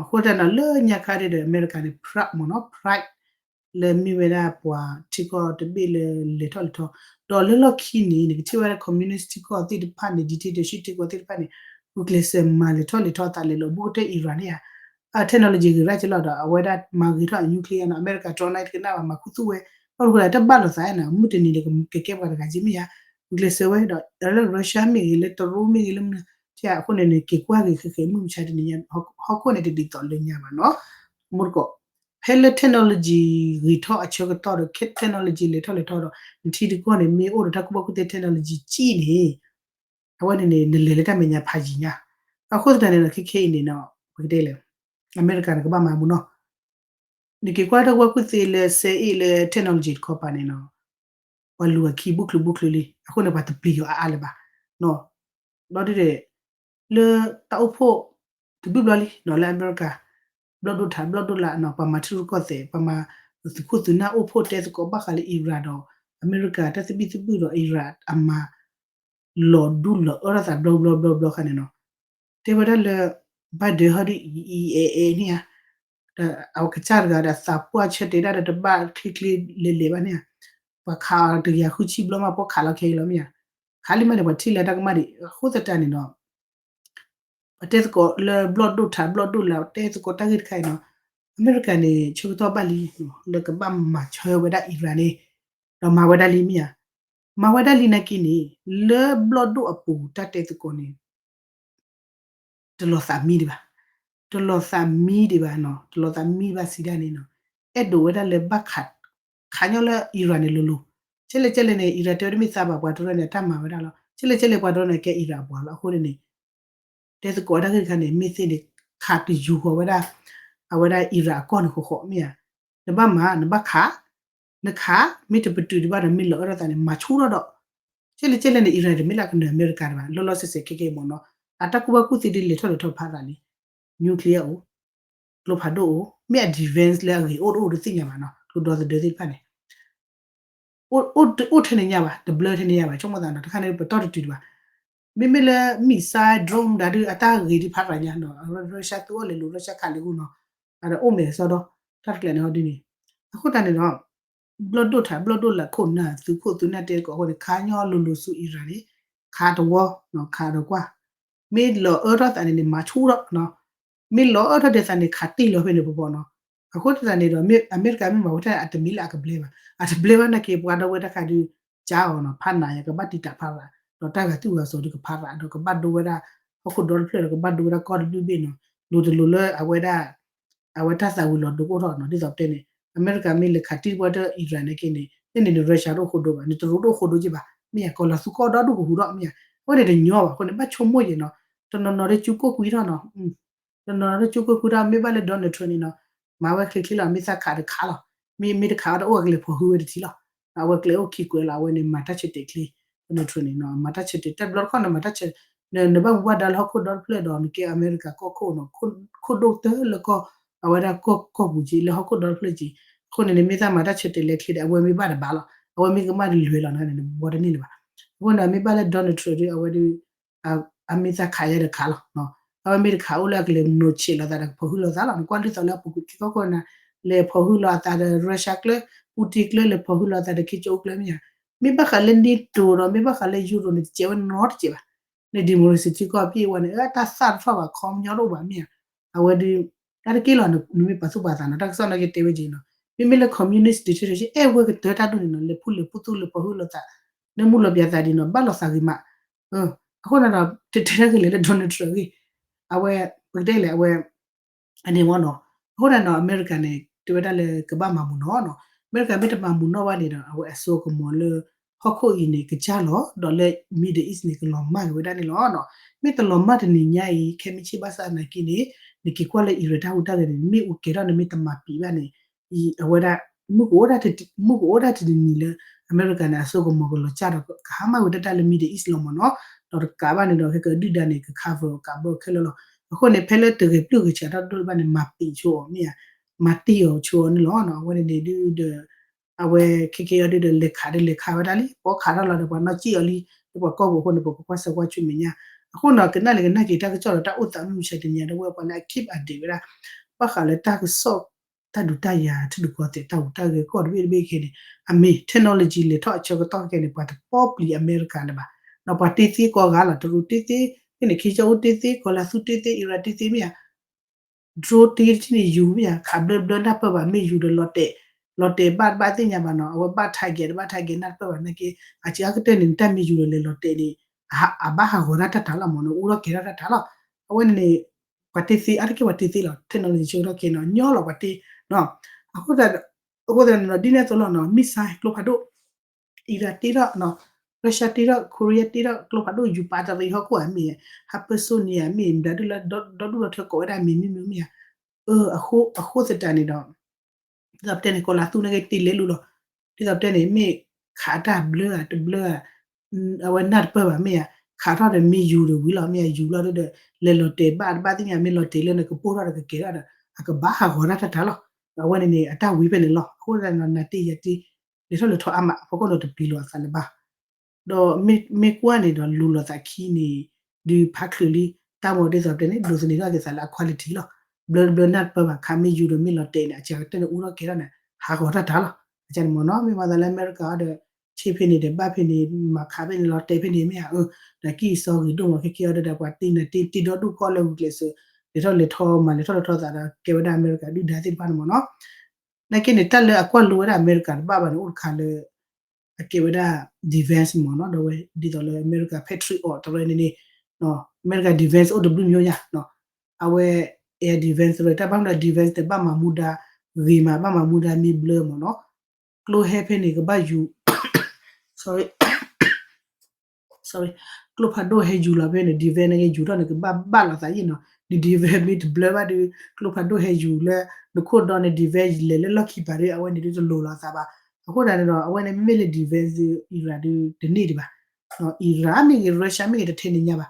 အဃိသတးန့ၣ် လၢညါခါဒဲးဒီး အမဲရကၤန့ၣ် proud မ့ၢ်နီၤ pride လၢမ့ၢ်ဝဲဒၣ်ပှၤထံကီၢ်တဘ့ၣ်လၢလဲၤထီၣ်လဲၤထီ, ဒီးလၢလီၢ်ခံန့ၣ် နကထံၣ်ဝဲဒၣ် communist ထံကီၢ်သ့ၣ်တဖၣ်န့ၣ် dictatorship ထံကီၢ်သ့ၣ်တဖၣ်န့ၣ် ဂုာ်ကျဲးစၢးမၤလဲၤထီၣ်လဲၤထီအသးလဲၤလီၤ ဘူးကတၢၢ် Iran န့ၣ်ဧါ, အ technology ဂ့ၤရၣ်က့လီၤဒီး အဝဲဒၣ်မၤဂ့ၤထီၣ်အ nuclear နီၤ အမဲရကၤ drone န့ၣ်တကနၣ်ဘၣ် မၤခူသူၣ်ဝဲ, ဘၣ်မနုၤဃိလဲၣ် တဘၣ်လိာ်သးနီၤ မုၢ်တနံၤန့ၣ် ကကဲပှၤတဂၤက့မ့ၢ်ဧါ, ဂုာ်ကျဲးစၢးဝဲဒီး လၢ Russia မ့ၢ်ဂ့ၤ လၢတရူးမ့ၢ်ဂ့ၤ လၢမနုၤ အဃိန့ၣ်န့ၣ် က့ၤကွၢ်ဂ့ၤဃဲးဃဲး မုၢ်မဆါတနံၤညါ ဟီၣ်ခိၣ်န့ၣ်တဒ်သိးလၢညါဘၣ်နီၤ, မ့ၢ်တကိး ဖဲလၢ technology ဂ့ၤထီၣ်အဆၢကတီၢ်ဒီး technology လဲၤထီၣ်လဲၤထီဒီး နထံတကီၢ်န့ၣ် မ့ၢ်အိၣ်ဒီးတၢ်ကူၣ်ဘၣ်ကူၣ်သ့ technology ကံၣ်န့ၣ် အဝဲန့ၣ်န့ၣ် နလဲၤလၢတၢ်မဲာ်ညါဖးယံၤညါ, အဃိသတးန့ၣ်ဒီး ခဲခဲအံၤန့ၣ်နီၤ ပကတဲလဲၣ် အမဲရကၤန့ၣ် ကဘၣ်မၤမူနီၤ, နက့ၤကွၢ်တၢ်ကူၣ်ဘၣ်ကူၣ်သ့လၢ စဲအ့ၣ် လၢ technology တခီပၤန့ၣ်နီၤ, ပှၤလူၤအခံဘူးချုးဘူးချုးလံ အဃိန့ၣ် ပှၤတပျံၤအီၤအါအါလၢၤဘၣ်, ဘျီဒ်ဒီး လၢတၢ်အိၣ်ဖှိၣ် တဘျုးဘျီလံနီၤ လၢအမဲရကၤ ဘျီၣ်ဒိၣ်ထးဘျီၣ်ဒိၣ်လးနီၤ ပှၤမၤထံရူၢ်ကီၢ်သဲး ပှၤမၤသုးခိၣ်သုးနၢ်အိၣ်ဖှိၣ်တဲသကိးဘၣ်ဃးလၢ Iran ဒီး အမဲရကၤတၢ်သဘံၣ်သဘုၣ်ဒီး Iran အမၤ လီၤဒူလီၤအၢထီၣ်သးဘျီဘျီဘျီဘျီခါန့ၣ်နီၤ, တဲဝဲဒၣ်လၢ ဘၣ်ဒၢဟီဒ်အံၤအံၤအဲၣ်အဲၣ်န့ၣ်ဧါ, ဒီးအကစၢ်တဂၤဒီးသးပှၢ်ဆၢတဲာ်ဒၣ်ဒီး တဘၣ်ချ့ချ့လဲၤလဲၤဘၣ်န့ၣ်ဧါ, ပှၤခးအီၤတကယၤဃုဆံဘျီမး ပှၤခးလီၤခဲအံၤလီၤမ့ၢ်ဧါ, ခးလံမးန့ၣ် ပှၤထံၣ်လၢတၢ်ကမၣ်ဒံး အဃိသတးန့ၣ်နီၤ ပတဲသကိးလၢဘျီၣ်ဒိၣ်ထးဘျီၣ်ဒိၣ်လး တဲသကိးတၢ်ဂ့ၢ်တခါအံၤနီၤ, အမဲရကၤန့ၣ် ဆၢကတီၢ်ဘၣ်လံ လၢကဘၣ်မၤဆၢဝဲဒၣ် Iran န့ၣ်, ဒီးမၤဝဲဒၣ်လံမ့ၢ်ဧါ, မၤဝဲဒၣ်လံနာ်က့န့ၣ် လၢဘျီၣ်ဒိၣ်အပူၤတၢ်တဲသကိးန့ၣ် တလီၤသးမံဒံးဘၣ်, တလီၤသးမံဒံးဘၣ်နီၤ, တလီၤသးမံဘၣ်စံးဒၣ်န့ၣ်နီၤ, အဲၣ်ဒိးဝဲဒၣ်လၢဘၣ်ခး, ခးညီလၢ Iran န့ၣ်လိၤလိၤ, ကဲလဲၣ်ကဲလဲၣ်န့ၣ် Iran တဲဝဲတမ့ၢ်သးဘၣ် ပှၤတရၢန့ၣ် အတၢ်မၤဝဲဒၣ်လီၤ, ကဲလဲၣ်ကဲလဲၣ် ပှၤတရၢန့ၣ် ကဲ Iran အပှၤလီၤ အဃိန့ၣ်န့ၣ် တဲသကိးတၢ်ဂ့ၢ်တခါန့ၣ် မ့ၢ်သ့န့ၣ် ခးတယူၤဃီၤဝဲဒၣ်, အဝဲဒၣ် Iran အကီၢ်န့ၣ်ဃီဃီမ့ၢ်ဧါ, နဘၣ်မၤ နဘၣ်ခး, နခး မ့ၢ်တပတုာ်ဒံးဘၣ်ဒီး မ့ၢ်လီၤအၢထီၣ်သးန့ၣ် မၤဆူၣ်ထီၣ်ဒီး, ကဲလဲၣ်ကဲလဲၣ်န့ၣ် Iran တမ့ၢ်လၢအကနၢၤအမဲရကၤတဘၣ် လီၤလီၤဆဲးဆဲးခဲကဲမ့ၢ်နီၤ, အတၢ်ကူၣ်ဘၣ်ကူၣ်သ့ဒ်လဲၤထီၣ်လဲၤထီဖးသးလံ, nuclear အိၣ်, ကျိဖးဒိၣ်အိၣ်, မ့ၢ်အ defense လၢအဂ့ၤအိၣ်တအိၣ်တသ့ၣ်ညါဘၣ်နီၤ ကျိဒီသဒၢသ့ၣ်တဖၣ်န့ၣ် အိၣ်ထဲန့ၣ်ညါဘၣ် တဘျၢထဲန့ၣ်ညါဘၣ် ဆိကမိၣ်သးနီၤ တခါန့ၣ် ပတီၢ်တတုၤဒံးဘၣ်, မ့မ့ၢ်လၢ missile drone ဒၣ်ဒုး အတၢ်ဂ့ၤဒံးဖးသးညါနီၤ Russia သုးအီၣ်လဲၤလိၤ Russia ခးလဲၤအိၣ်နီၤ, အဒီးအိၣ်မဲာ်ကစီဒီ တၢ်တကျဲၤန့ၣ်ဟီဒ်န့ၣ်, အဃိသတးန့ၣ်ဒီး ဘျီၣ်ဒိၣ်ထးဘျီၣ်ဒိၣ်လးခိၣ်နၢ်သုးခိၣ်သုးနၢ်တဲသကိးအဃိန့ၣ် ခးညီလိၤလိၤဆူ Iran န့ၣ် ခးတဝီ ခးဒီးကွၢ် မ့ၢ်လီၤအၢထီၣ်သးန့ၣ်န့ၣ် မၤဆူၣ်ထီၣ်နီၤ, မ့ၢ်လီၤအၢထီၣ်ဒဲးသးန့ၣ် ခးတ့ၢ်လီၤဖဲန့ၣ်ပပီၤနီၤ, အဃိသတးန့ၣ်ဒီး အမဲရကၤမ့ၢ်မၤဝဲတၢ်အတမံၤလၢအကဘျဲဘၣ်, အတဘျဲဘၣ်နာ်က့ ပှၤဒီဝဲတၢ်ခါဒုး ကၠါအီၤနီၤ ဖးနးယၤ ကဘၣ်တံာ်တာ်ဖးသး ဒီးတၢ်ဂၤသူၣ်ဂၤစီၤဒုးကဖးသး ဒီးကဘၣ်ဒိဝဲဒၣ် ဟီၣ်ခိၣ်ဒီတဖျၢၣ်ဒီး ကဘၣ်ဒိဝဲဒၣ်ကီၢ်တဘ့ၣ်ဘ့ၣ်နီၤ, လိၤတလိၤလၢအဝဲဒၣ် အဝဲတၢ်သးဝံၤလီၤဒိကအိၣ်ထီၣ်နီၤ, ဒ်သိးပတဲန့ၣ် အမဲရကၤမ့ၢ်လဲၤခးတံၢ်ပှၤတၢ် Iran နာ်က့န့ၣ် န့ၣ်န့ၣ်န့ၣ် Russia တအိၣ်ဃိဒိဘၣ်, နတရူးတအိၣ်ဃိဒိက့ဘၣ်, မ့ၢ်ယၤ ကီၢ်လီၤသူကီၢ်ဒီဒူၣ်ကဟူးထီၣ်မ့ၢ်ယၤ, အဝဲန့ၣ်တညီဘၣ်အဃိန့ၣ် ဘၣ်ဆိကမိၣ်ယဲနီၤ, တနီၤနီၤဒ်ကၠူကိၢ်ကွံထီၣ်နီၤ, တနီၤနီၤဒ်ကၠူကိၢ်ကွံထီၣ် မ့ၢ်ဘၣ်လၢ Donald Trump န့ၣ်နီၤ, မၤဝဲချ့ချ့လီၤ မ့ၢ်သးခးတခးလီၤ, မ့မ့ၢ်တခးအီၤတအိၣ်အကလဲၤဖီၣ်ဟုဝဲတထံၣ်လီၤ. အဝဲကျဲအိၣ်ခံကွဲးလီၤ အဝဲန့ၣ် မၤတၢ်ဆၢတဲာ်ချ့ Donald Trump န့ၣ် မၤတၢ်ဆၢတဲာ် တၢ်ဘျီတခီၣ်န့ၣ် မၤတၢ်ဆၢ နဘၣ်မူဘၣ်ဒါလၢဟီၣ်ခိၣ်ဒီတဖျၢၣ်ဒီး နကဲအမဲရကၤကီၢ်ခိၣ်န့ၣ် ခိၣ်ဒိၣ်တၢၢ်လၢကီၢ် အဝဲဒၣ်ကီၢ်ကီၢ်ပူၤက့ လၢဟီၣ်ခိၣ်ဒီတဖျၢၣ်က့. အဃိန့ၣ်န့ၣ် မ့ၢ်တၢ်မၤတၢ်ဆၢတဲာ်လဲချ့ဒီး အဝဲမ့ၢ်ဘၣ်တဘၣ်လီၤ. အဝဲမ့ၢ်ကမၣ်တလဲၤလီၤန့ၣ် နဘှီတန့ၢ်လၢၤဘၣ်. အဃိန့ၣ် မ့ၢ်ဘၣ်လၢ Donald Trump ဒီး အဝဲဒီး အမ့ၢ်သးခးယါဒီးခးလီၤ. အဝဲမ့ၢ်တခးအိၣ်လၢအကလဲၤနီၢ်ဆံးလီၤသးဒီးကဖီၣ်ဟုလိာ်သးလီၤ. နကွၢ်ဒ်သိးလၢအပူၤကွံာ်ခံကီၢ်ခိၣ်န့ၣ် လဲၤဖီၣ်ဟုလိာ်အသးဒီး Russia ကျဲ Putin ကျဲ လဲၤဖီၣ်ဟုလိာ်အသးဒီး ခ့ကၠိအူကျဲမ့ၢ်ဧါ. မ့ၢ်ဘၣ်ဃးလၢ NATO ဒီး မ့ၢ်ဘၣ်ဃးလၢ Euro န့ၣ် တစဲးဝဲနီတစဲးဘၣ်. န့ၣ် democracy ထံကီၢ်အပြည့်အဝဲန့ၣ် အတၢ်သၣ်တထီၣ်ဘၣ် ခီပညီတအိၣ်ဘၣ်မ့ၢ်ဧါ. အဝဲဒီး တၢ်တက့ၢ်လီၤ နမ့ၢ်ပာ်သူၣ်ပာ်သးနီၤ တၢ်ကစီၣ်နာ်က့တဲဝဲက့ၤနီၤ မ့မ့ၢ်လၢ communist dictatorship အဲၣ်ဝဲကတၢၢ်တၢ်ဒိၣ်န့ၣ်နီၤ လဲၤဖူလဲၤဖူသူၣ်လဲၤဖီၣ်ဟုလိာ်သး နမူလီၤပျးသးဒ်နီၤ ဘၣ်လီၤသးဂ့ၤမး. အဃိန့ၣ်ဒီး တတဲတၢ်ဂ့ၤလဲၣ်လၢ Donald Trump အဂ့ၢ် အဝဲ ပကတဲလဲၣ် အဝဲ အန့ၣ်မ့ၢ်နီၤ. အဃိန့ၣ်နီၤ အမဲရကၤန့ၣ် တဲဝဲဒၣ်လၢကဘၣ်မၤမုာ်နီၢ်နီၤ အမဲရကၤမ့ၢ်တမၤမုာ်နီၢ်ဘၣ်န့ၣ်ဒီး အဝဲအစိအကမီၤလၢ ဟီၣ်ခိၣ်အံၤန့ၣ် ကစၢ်လီၤ ဒီးလၢ Middle East န့ၣ် ကလီၤမၢ်က့ၤဝဲဒၣ်န့ၣ်လီၤနီၤ. မ့ၢ်တလီၤမၢ်တနံၤညါအံၤ ခဲမုၢ်ဆ့ၣ်ဘၣ်ဆၣ်နာ်က့န့ၣ် နက့ၤကွၢ်လၢ Iran တၢ်ဟူးတၢ်ဂဲၤန့ၣ် မ့ၢ်အိၣ်ကဲထီၣ်န့ၣ် မ့ၢ်တမၤပံာ်ဘၣ်န့ၣ် အဝဲဒၣ် မုၢ်ကအိၣ်ဒၣ်တနံၤလၢ အမဲရကၤန့ၣ် အစိကမီၤကလီၤစၢ်ဒီး ကဟါမၢ်ဝဲတၢ်တၢ်လၢ Middle East လီၤမ့ၢ်နီၤ. ဒီးတကးဘၣ်န့ၣ်ဒီး ခဲကဒုၣ်ဒါန့ၣ် က cover အီၤကးဘၢခဲလၢာ်လီၤ. အဃိန့ၣ် ဖဲလၢတဂဲၤပျုၢ်ဂဲၤဆှးတၢ်ဒိၣ်တဘၣ်န့ၣ် မၤပံာ်ဆိအီၤမ့ၢ်ဧါ, မၤတံၢ်အီၤဆိအီၤန့ၣ်လီၤ. အဝဲန့ၣ်န့ၣ်ဒုးဒီး အဝဲခဲကဲအီၤဒုးဒီး လဲၤခးဒီးလဲၤခးဝဲဒၣ်လံ ပှၤခးထီၣ်လီၤဒီး ပှၤနီၣ်စံၣ်အီၤလံ လၢပှၤကီၢ်ပူၤအဃိန့ၣ် ပကကွၢ်စၢၤကွၢ်ဆူမဲာ်ညါ. အဃိန့ၣ် ကနၣ်လၢကနၣ်က့ၤတၢ်ကစီၣ်ဒီးတၢ်အိၣ်သးမုၢ်မဆါတနံၤညါဒီး ဝဲပှၤလၢအ keep update ဝဲဒၣ် ဘၣ်ဃးလၢတၢ်ကစီၣ် တၢ်ဒုးတၢ်ယၤ ထံဒုးကီၢ်သဲး တၢ်ဟူးတၢ်ဂဲၤကီၢ်တဘ့ၣ်တဘ့ၣ်ခဲန့ၣ် အမ့ၢ် technology လဲၤထီၣ်အဆၢကတီၢ်ခဲန့ၣ် ပှၤတပီၢ်ပျံၤအမဲရကၤလၢၤဘၣ်. ဒီးပှၤတ့သ့ကီးဂၤလီၤ တရူးတ့သ့ ဖဲန့ၣ် ခ့ကၠီအူတ့သ့ ကီၤလၤသူတ့သ့ အံၤရၣ်တ့သ့မ့ၢ်ဧါ drone တ့တထံၣ်န့ၣ် ယူၤမ့ၢ်ဧါ ခးဘျၢတဘျၢနၢ်ပၢၢ်ဘၣ် မ့ၢ်ယူၤဒီးလီၤတဲာ် လီၤတဲာ်ဘၣ်တဘၣ်သ့ၣ်ညါဘၣ်နီၤ အဝဲဘၣ် target တဘၣ် target နၢ်တပၢၢ်ဘၣ်နာ်က့ အစှၤကတၢၢ်န့ၣ် နတၢ်မ့ၢ်ယူၤဒီးလဲၤလီၤတဲာ်န့ၣ် အဘၣ်ဟးဂီၤတၢ်တၢ်တၢ်လီၤမ့ၢ်နီၤ အူထီၣ်ကဲထီၣ်တၢ်တၢ်လီၤ. အဝဲန့ၣ်န့ၣ် ပှၤတ့သ့ အါတက့ၢ်ပှၤတ့သ့လီၤ technology ဆၢကတီၢ်ခဲနီၤ ညီလီၤပှၤတ့ အဃိသတးန့ၣ်ဒီး ဒ်န့ၣ်အသိးလီၤနီၤ missile ကျိဖးဒိၣ် Iran တ့ထီၣ် Russia တ့ထီၣ် Korea တ့ထီၣ် ကျိဖးဒိၣ်ယူၤပာ်တရံးဟီၣ်ခိၣ်ဧါမ့ၢ် hypersonic ဧါမ့ၢ် မတၤဒုလၢ ဒီဒူၣ်ဒီထၢကိးဝဲဒၣ်မံၤမံၤမံၤမ့ၢ်ဧါ အဃိသတးန့ၣ်ဒီး ဒ်သိးပတဲန့ၣ် ကီၤလၤသူန့ၣ်က့တ့လဲၤလူလီၤ. ဒ်သိးပတဲန့ၣ် မ့ၢ်ခးတၢ်ဘျၢဧါတဘျၢဧါ အဝဲနၢ်တပၢၢ်ဘၣ်မ့ၢ်ဧါ ခးထီၣ်ဒီးမ့ၢ်ယူၤဒီးဝံၤလီၤ မ့ၢ်ယူၤလီၤဒီး လဲၤလီၤတဲာ်ဘၣ်တဘၣ်သ့ၣ်ညါ မ့ၢ်လီၤတဲာ်လၢနကပိၢ်ထီၣ်ဒီးကကဲထီၣ်ဒီး အကဘၣ်ဟးဂီၤတၢ်တၢ်တၢ်လီၤ. အဝဲန့ၣ်န့ၣ် အတၢ်ဝံၤဖဲန့ၣ်လီၤ. အဃိသတးန့ၣ် နၤတ့ယၤတ့ လဲၤထီၣ်လဲၤထီအါမး အဖီခိၣ်ဒီးတပျံၤလိာ်အသးလၢၤဘၣ် ဒီးမ့ၢ်ကွၢ်န့ၣ်ဒီးလူၤလိာ်သးခံန့ၣ် ဒုးဖးချုးလံ တၢ်မၤဒ်သိးပတဲန့ၣ် ဒိးသန့ၤထီၣ်က့ၤသးလၢအ quality လီၤ. ဘျၢတဘျၢနၢ်တပၢၢ်ဘၣ် ခးမ့ၢ်ယူၤဒီးမ့ၢ်လီၤတဲာ်န့ၣ် အစှၤကတၢၢ်န့ၣ် အူထီၣ်ကဲထီၣ်န့ၣ် ဟးဂီၤတၢ်တၢ်လီၤ. အန့ၣ်မ့ၢ်နီၤ မ့ၢ်မၤသးလၢအမဲရကၤအီၤဒီး ဆ့ဖဲန့ၣ်ဒီး ဘၣ်ဖဲန့ၣ် မၤခးဖဲန့ၣ် လီၤတဲာ်ဖဲန့ၣ်မ့ၢ်ဧါ ဒီးကံၢ်စီဂ့ၤဒိၣ်မး ခဲကဲအီၤဒီး ပှၤတ့နၤတ့တ့ဒီဒူၣ်ကီၢ်လၢဝံၤကျဲးစၢး လဲၤထီၣ်လဲၤထီမၤလဲၤထီၣ်လဲၤထီသးဒီး ကဲဝဲဒၣ်အမဲရကၤဒုၣ်ဒါသ့ၣ်တဖၣ်န့ၣ်မ့ၢ်နီၤ နာ်က့န့ၣ် တၢ်လၢအကွၢ်လိဝဲဒၣ်အမဲရကၤတဘၣ်ဘၣ်န့ၣ် အိၣ်တခါလၢ အကဲဝဲဒၣ် defense မ့ၢ်နီၤ ဒီးဝဲဒ်သိးလၢအမဲရကၤ Patriot တရၢန့ၣ်န့ၣ် အမဲရကၤ defense အိၣ်တဘျုးမျိုးညါ အဝဲ air defense တရၢ တၢ်ဘၣ်မနုၤ defense တဘၣ်မၤမူဒါဂ့ၤမး ဘၣ်မၤမူဒါမ့ၢ်ဘျၢမ့ၢ်နီၤ ကျိဟဲဖဲန့ၣ် ကဘၣ်ယူၤ sorry ကျိဖးဒိၣ်ဟဲယူၤလီၤဖဲန့ၣ် defense န့ၣ် ယူၤထီၣ်န့ၣ် ကဘၣ်ဘၣ်လီၤသးယံၣ်နီၤ န defense မ့ၢ်တဘျၢဘၣ်ဒီး ကျိဖးဒိၣ်ဟဲယူၤလၢ နခိၣ်ဒီန့ၣ် defense လဲၤလၢလီၢ်ခံပၤဒီး အဝဲန့ၣ်ဒုးတလိၤလီၤသးဘၣ်. အဃိသတးန့ၣ်ဒီး အဝဲန့ၣ်မ့မ့ၢ်လၢ defense ဒုး Iran ဒုးတန့ၢ်ဒံးဘၣ်. Iran မ့ၢ်ဂ့ၤ Russia မ့ၢ်ဂ့ၤ တထဲန့ၣ်ညါဘၣ်.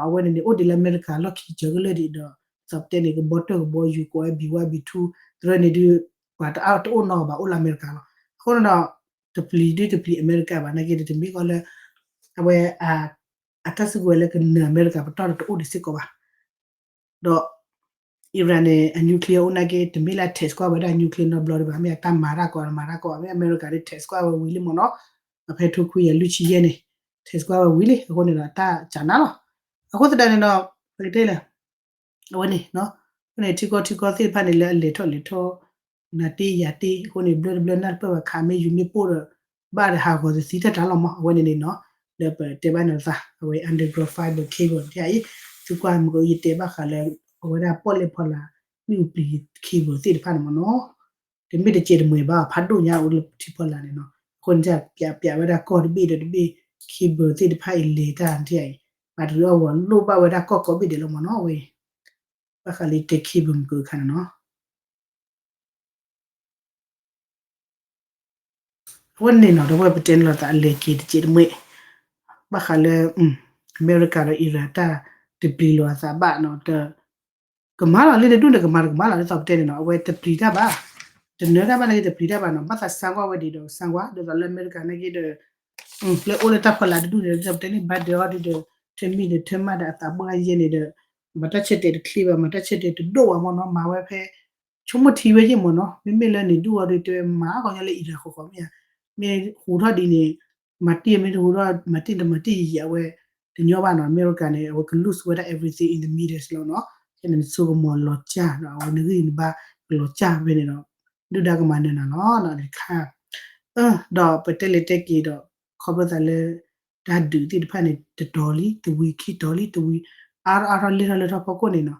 အဝဲန့ၣ်န့ၣ် အိၣ်ဒံးလၢအမဲရကၤလီၢ်ခံစၢၤကလၢာ်ဒံးဒီး ဒ်သိးပတဲန့ၣ် ကဘီတၢၢ်ကဘီယူၤကိးဝဲ B one B two တရၢန့ၣ်ဒုး ပှၤတအါတအိၣ်နီဘၣ် အိၣ်လၢအမဲရကၤလီၤ. အဃိန့ၣ်ဒီး တပျံၤဒုးတပျံၤအမဲရကၤဘၣ် နာ်က့ဒီး တမ့ၢ်ကီးလၢ အဝဲ အတၢ်စုကဝဲၤလၢကနၢၤအမဲရကၤပတီၢ်ဒီးတအိၣ်ဒံးစ့ၢ်ကီးဘၣ်. ဒီး Iran န့ၣ် အ nuclear အိၣ်နာ်က့ တမ့ၢ်လၢအ test ကွၢ်ဝဲဒၣ် nuclear နီတဘျီဒံးဘၣ် မ့ၢ်အတၢ်မၤတၢ်ကိးမၤတၢ်ကိး မ့ၢ်အမဲရကၤဒုး test ကွၢ်ဝဲဝံၤလံမ့ၢ်နီၤ အဖဲထိခွံကယၤလွံၢ်ဆံယဲၢ်န့ၣ် test ကွၢ်ဝဲဝံၤလံ အဃိန့ၣ်ဒီး တၢ်စးနါလီၤ. အဃိသတးန့ၣ်ဒီး ပကတဲလဲၣ် အဝဲန့ၣ် အဃိန့ၣ် ထံကီၢ်ထံကီၢ်သ့ၣ်တဖၣ်န့ၣ် လၢအလဲၤထီၣ်လဲၤထီ နၤတ့ယၤတ့ အဃိန့ၣ် ဘျၢတဘျၢနၢ်တပၢၢ်ဘၣ် ခးမ့ၢ်ယူၤမ့ၢ်ပိၢ်ဒီး ဘၣ်ဒီးဟးဂီၤတသံတၢ်တၢ်လီၤမး အဝဲန့ၣ်န့ၣ်နီၤ လၢပတဲဘၣ်န့ၣ်သး အဝဲ underground fiber cable တယၤအံၤ သုကွၢ်မ့ၢ်ကယတဲဘၣ်ဃးလၢ အဝဲဒၣ်ပီၣ်လဲၣ်ဖီလာ် မ့ၣ်အူပျံၤ cable သ့ၣ်တဖၣ်န့ၣ်မ့ၢ်နီၤ တမ့ၢ်တစဲးတမှဲၤဘၣ် ဖးဒိၣ်ညါအိၣ်လၢထံဖီလာ်န့ၣ်နီၤ အဃိန့ၣ် ပျးပျးဝဲဒၣ်ကီၢ်တဘ့ၣ်ဒီးတဘ့ၣ် cable သ့ၣ်တဖၣ်အံၤလဲၤတၢ်တယၤအံၤ battery အဂီၢ်လိၣ်ဘၣ်ဝဲဒၣ်ကီၢ်ကိးဘ့ၣ်ဒဲးလီၤမ့ၢ်နီၤ အဝဲ ဘၣ်ဃးလၢတဲ cable မုၢ်ကခါန့ၣ်နီၤ အဝဲန့ၣ်နီၤ ဒီပုၢ်ဝဲၢ် ပတဲန့ၣ်လိာ်သးအလဲၤက့ၤတစဲးတမှဲး, ဘၣ်ဃးလၢ အမဲရကၤဒီး Iran တၢ်တပျံၤလိာ်အသးဘၣ်နီၤ, ကမၤလီၤ လၢနဒူၣ်န့ၣ် ကမၤတကမၤလီၤ ဒ်သိးပတဲန့ၣ်နီၤ အဝဲတပျံၤတၢ်ဘၣ်, တနၢၤတၢ်ဘၣ်နာ်က့ တပျံၤတၢ်ဘၣ်နီၤ, ဘၣ်သးစါကွၢ်ဝဲဒ်ဒီး စါကွၢ် ဒ်သိးလၢအမဲရကၤနာ်က့ဒီး လၢအိၣ်လၢတၢ်ဖီလာ်တဒူၣ်န့ၣ် ဒ်သိးပတဲန့ၣ် ဘၣ်ဒၢအီၤဒ်ဒီး ထၢမံၤဒီးထၢမးဒီးအသးပှၢ်ယဲန့ၣ်ဒီး မၤတၢ်ဆၢတဲာ်တချ့ဘၣ် မၤတၢ်ဆၢတဲာ်တဒိၣ်ဘၣ်မ့ၢ်နီၤ မၤဝဲဖဲ ဆိကမိၣ်ထံဝဲယ့ၢ်မ့ၢ်နီၤ, မ့မ့ၢ်လၢနဒူၣ်အီၤဒ်တဲဝဲမၤအါဂီၢ်ညီလၢ Iran ဃီဃီမ့ၢ်ဧါ, မ့ၢ်ဟူးထီၣ်ဒ်န့ၣ် မၤတံၢ်မ့ၢ်တဟူးထီၣ် မၤတံၢ်တမၤတံၢ်ယံာ်ယံာ်အဝဲ တညီဘၣ်နီၤ, အမဲရကၤန့ၣ် အဝဲက lose ဝဲဒၣ် everything in the middle လီၤနီၤ, ခဲန့ၣ်နဆိကမိၣ်လီၤကၢ်ဒီးအဝဲနဂံၢ်နဘါကလီၤကၢ်ဖဲန့ၣ်ဒီး ဒုၣ်ဒါကမၤနၢၤနၤလီၤနီၤ, တခါ ဒီးပတဲလဲၤတဲက့ၤဒီး ခီဖျိသးလၢ တၢ်ဒုးသ့ၣ်တဖၣ်န့ၣ် တတီၤလံ တဝံၤခံတီၤလံ တဝံၤ အါထီၣ်အါထီၣ်လဲၢ်ထီၣ်လဲၢ်ထီၣ်ဖီခိၣ်န့ၣ်နီၤ,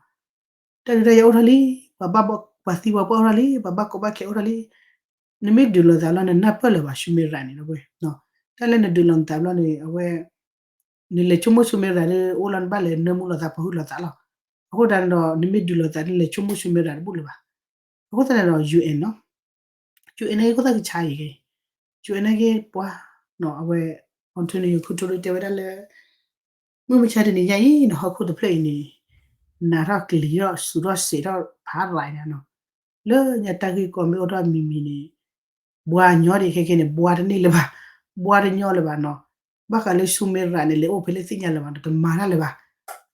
တၢ်ဒုးတၢ်ယၤအိၣ်ထီၣ်လံ, ပှၤဘၣ်ပှၤသံပှၤပှၢ်အိၣ်ထီၣ်လံ, ပှၤဘၣ်ကီဘၣ်ခဲအိၣ်ထီၣ်လံ, နမ့ၢ်ဒုးလိာ်သးလီၤ နနၢ်ပၢၢ်လၢၤဘၣ် ဆူမဲရၤန့ၣ် ဒီပုၢ်ဝဲၢ်, တၢ်လၢနဒုးလိာ်နသးဘျီန့ၣ် အဝဲ နလဲၤဆိကမိၣ်ဆူမဲရၤလၢအိၣ်လီၤ နဘၣ်လဲၤနၢမူလိာ်သးပှၤဟုလိာ်သးလီၤ, အဃိသတးန့ၣ်ဒီး နမ့ၢ်ဒုးလိာ်သး နလဲၤဆိကမိၣ်ဆူမဲရၤတဘူၣ်လၢၤဘၣ်, အဃိသတးန့ၣ်ဒီး UN နီၤ UN န့ၣ်က့ ခိၣ်သၣ်ကဆါအံၤဂ့ၤ, UN န့ၣ်က့ ပှၤ အဝဲ Antonio Guterres တဲဝဲဒၣ်လၢ မုၢ်မဆါတနံၤညါအံၤနီၤ ဟီၣ်ခိၣ်တဖျၢၣ်အံၤန့ၣ် နးထီၣ်ကလံၤထီၣ်စူးထီၣ်စဲးထီၣ်ဖးရၤညါနီၤ, လၢညါတၢ်ဂ့ၢ်ကီမ့ၢ်အိၣ်ထီၣ်မံၤမံၤန့ၣ် ဘှါညီဒံးခဲကဲန့ၣ် ဘှါတန့ၢ်လၢၤဘၣ်, ဘှါတညီလၢၤဘၣ်နီၤ, ဘၣ်ဃးလၢဆူမဲရၤန့ၣ် လဲၤအိၣ်ဖဲလဲၣ်သ့ၣ်ညါလၢၤဘၣ်နီၤ တမၤတၢ်လၢၤဘၣ်,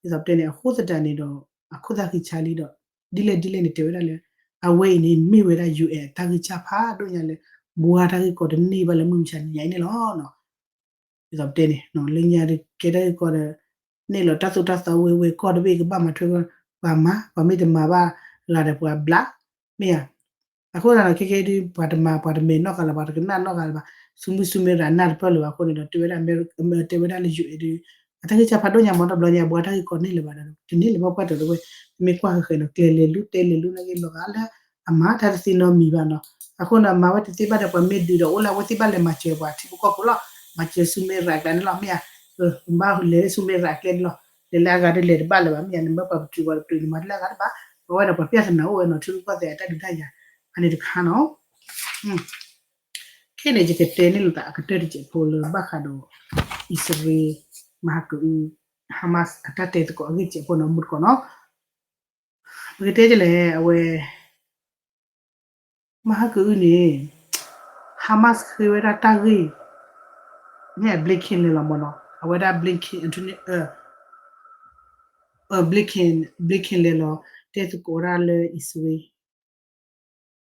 ဒ်သိးပတဲန့ၣ် အဃိသတးန့ၣ်ဒီး အခိၣ်သၣ်ဃံဆါလံဒီး ဒ်လဲၣ်ဒ်လဲၣ်န့ၣ် တဲဝဲဒၣ်လၢ အဝဲအံၤန့ၣ် မ့ၢ်ဝဲဒၣ် UN အတၢ်ဂံၢ်စၢ်ဖးဒိၣ်ညါလၢ ဘှါတၢ်ဂ့ၢ်ကီတန့ၢ်ဘၣ်လၢမုၢ်မဆါတနံၤညါအံၤန့ၣ်လီၤ. ဒ်သိးပတဲန့ၣ် လၢညါကဲတၢ်ဂ့ၢ်ကီဒီး န့ၢ်လီၤတၢ်သိၣ်တၢ်သီဝဲဝဲကီၢ်တဘ့ၣ်ကဘၣ်မၤထွဲ ပှၤမၤ ပှၤမ့ၢ်တမၤဘၣ်ဂၤဒီးပှၤဘျး မ့ၢ်ဧါ. အဃိသတးဒီး ခဲကဲဒုး ပှၤတမၤ ပှၤတမဲာ်နီၣ်ဃာ်လၢၤ ပှၤတကနၣ်နီၣ်ဃာ်လၢၤဘၣ် ဆူမုၢ်ဆူမဲရၤနၢ်တပၢၢ်လၢၤဘၣ်အဃိန့ၣ်ဒီး တဲဝဲဒၣ် တဲဝဲဒၣ်လၢ UN ဒုး အတၢ်ဂံၢ်စၢ်ဖးဒိၣ်ညါမ့ၢ်တဘျီညါ ဘှါတၢ်ဂ့ၢ်ကီန့ၢ်လၢၤဘၣ်ဒီး တန့ၢ်လၢၤဘၣ်ပှၢ်တၢၢ်တဝဲ မ့ၢ်ကွၢ်ဃဲၤဃဲၤနီၤ ကျဲၤလဲၤလူၤ တဲလဲၤလူၤနာ်က့လီၤဂာ်လၢ အမၤတၢ်တသ့နီတမံၤဘၣ်နီၤ. အဃိန့ၣ် မၤဝဲတသ့ဘၣ်ဒီး ပှၤမ့ၢ်ဒုးဒီးအိၣ်လၢအဝဲသ့ၣ်ဘၣ်လဲၤမၤစၢၤပှၤထံဖိကီၢ်ဖိလီၤ. မၤစၢၤဆူမဲရၤကျါန့ၣ်လီၤ မ့ၢ်ဧါ. ဘၣ်လဲၤလၢဆူမဲရၤကျဲန့ၣ်လီၤ. လဲၤလၢအဂၤဒီးလဲၤတဘၣ်လၢၤဘၣ် မ့ၢ်ဧါ. နမ့ၢ်ပှၤပတုာ်ပှၤတပတုာ် နမၤတၢ်လၢအဂၤတဘၣ်. ပဝဲဒီးပှၤပျၢ်သနာ်အိၣ်ဝဲနီၤ ထံရူၢ်ကီၢ်သဲးအတၢ်ဒုးတၢ်ယၤ အန့ၣ်တခါနီၤ. ခဲန့ၣ် ယကတဲန့ၢ်လိာ်သးအကတၢၢ်တစဲးဖိလၢဘၣ်ဃးဒီး အံၣ်စရ့လး မဟါကအု Hamas အတၢ်တဲသကိးအဂ့ၢ်စဲးဖိနီၤ မုၢ်တကိးနီၤ. ပကတဲဒ်လဲၣ် အဝဲ မဟါကအုန့ၣ် Hamas ဃ့ဝဲဒၣ်တၢ်ဂ့ၢ် မ့ၢ် Blinken လဲၤလီၤမ့ၢ်နီၤ အဝဲဒၣ် Blinken Blinken Blinken လဲၤလီၤ တဲသကိးဒၣ်လၢအံၣ်စရ့လး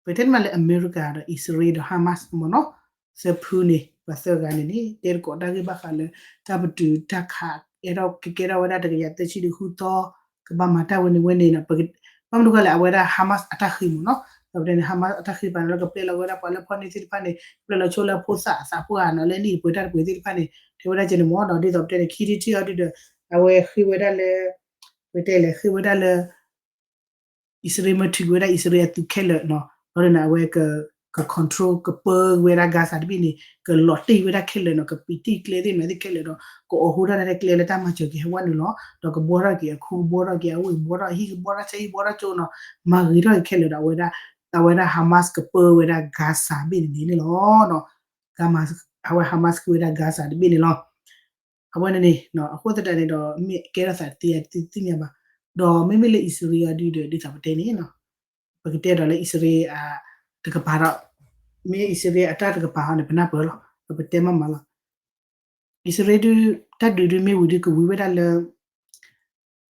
ပတဲန့ၣ်မးလၢအမဲရကၤဒီးအံၣ်စရ့လးဒီး Hamas မ့ၢ်နီၤ သၢဖုန့ၣ် ပှၤသၢဂၤန့ၣ်န့ၣ် တဲသကိးတၢ်ဂ့ၢ်ဘၣ်ဃးလၢ တၢ်ပတုာ်တၢ်ခး အဲၣ်ဒိးကကဲထီၣ်ဝဲဒၣ်တကယၤသၢဆံဒီးဃုသီ ကဘၣ်မၤတၢ်ဝဲန့ၣ်ဝဲန့ၣ်နီၤ ဘၣ်မနုၤဃိလဲၣ် အဝဲဒၣ် Hamas အတၢ်ဃ့မ့ၢ်နီၤ ဒီးပတဲန့ၣ် Hamas အတၢ်ဃ့ပာ်န့ၣ်လၢကပျဲလီၤဝဲဒၣ်ပှၤလၢဖီၣ်န့ၢ်သ့ၣ်တဖၣ်န့ၣ် ကပျဲလီၤဆိလၢဖိသၣ်အသးပှၢ်နီၤ လၢနံၣ်တပှဲၤတၢ်တပှဲၤသ့ၣ်တဖၣ်န့ၣ် တဲဝဲဒၣ်ကဲန့ၣ်မ့ၢ်ဒီး ဒ်သိးပတဲန့ၣ် ခံထံၣ်ထံၣ်အီၤဒုဒီး အဝဲဃ့ဝဲဒၣ်လၢ ပတဲလဲၣ် ဃ့ဝဲဒၣ်လၢ အံၣ်စရ့လးမ့ၢ်ထုးက့ၤဝဲဒၣ်အံၣ်စရ့လးအသုးခဲလၢာ်နီၤ လီၤဒ်န့ၣ် အဝဲက က control ကပၢဝဲဒၣ် Gaza တဘ့ၣ်န့ၣ် ကလီၤတံၢ်ဝဲဒၣ်ခဲလၢာ်နီၤ ကပံးတံၢ်ကျဲသ့ၣ်မနုၤသ့ၣ်ခဲလၢာ်ဒီး ကအိးဟူထီၣ်တၢ်ကျဲလၢတၢ်မၤစၢၤက့ၤဟဲဝဲနုာ်လီၤ ဒီးကဘှီထီၣ်က့ၤအခိ ကဘှီထီၣ်က့ၤအဝ့ၢ် ကဘှီထီၣ်အဟံၣ် ကဘှီထီၣ်ဆၢဟံၣ် ကဘှီထီၣ်ကၠိနီၤ မၤဂ့ၤထီၣ်က့ၤခဲလၢာ်ဒီး အဝဲဒၣ် အဝဲဒၣ် Hamas ကပၢဝဲဒၣ် Gaza ဘ့ၣ်န့ၣ်န့ၣ်လီၤ အဝဲ Hamas ဃ့ဝဲဒၣ် Gaza တဘ့ၣ်န့ၣ်လီၤ အဝဲန့ၣ်န့ၣ် အဃိသတးန့ၣ်ဒီး မ့ၢ်ကဲထီၣ်သးတသ့သ့ၣ်ညါဘၣ် ဒီးမ့မ့ၢ်လၢအံၣ်စရ့လးအီၤဒုဒီး ဒ်သိးပတဲန့ၣ် ပကတဲဒီးလၢအံၣ်စရ့လးအတကပၤဒီး မ့ၢ်အံၣ်စရ့လးအတၢ်တကပၤဟီန့ၣ် ပနၢ်ပၢၢ်လီၤ ဒီးပတဲမးမးလီၤ အံၣ်စရ့လးဒု တၢ်ဒုးဒုမ့ၢ်ဝံၤဒုကဝံၤဝဲဒၣ်လၢ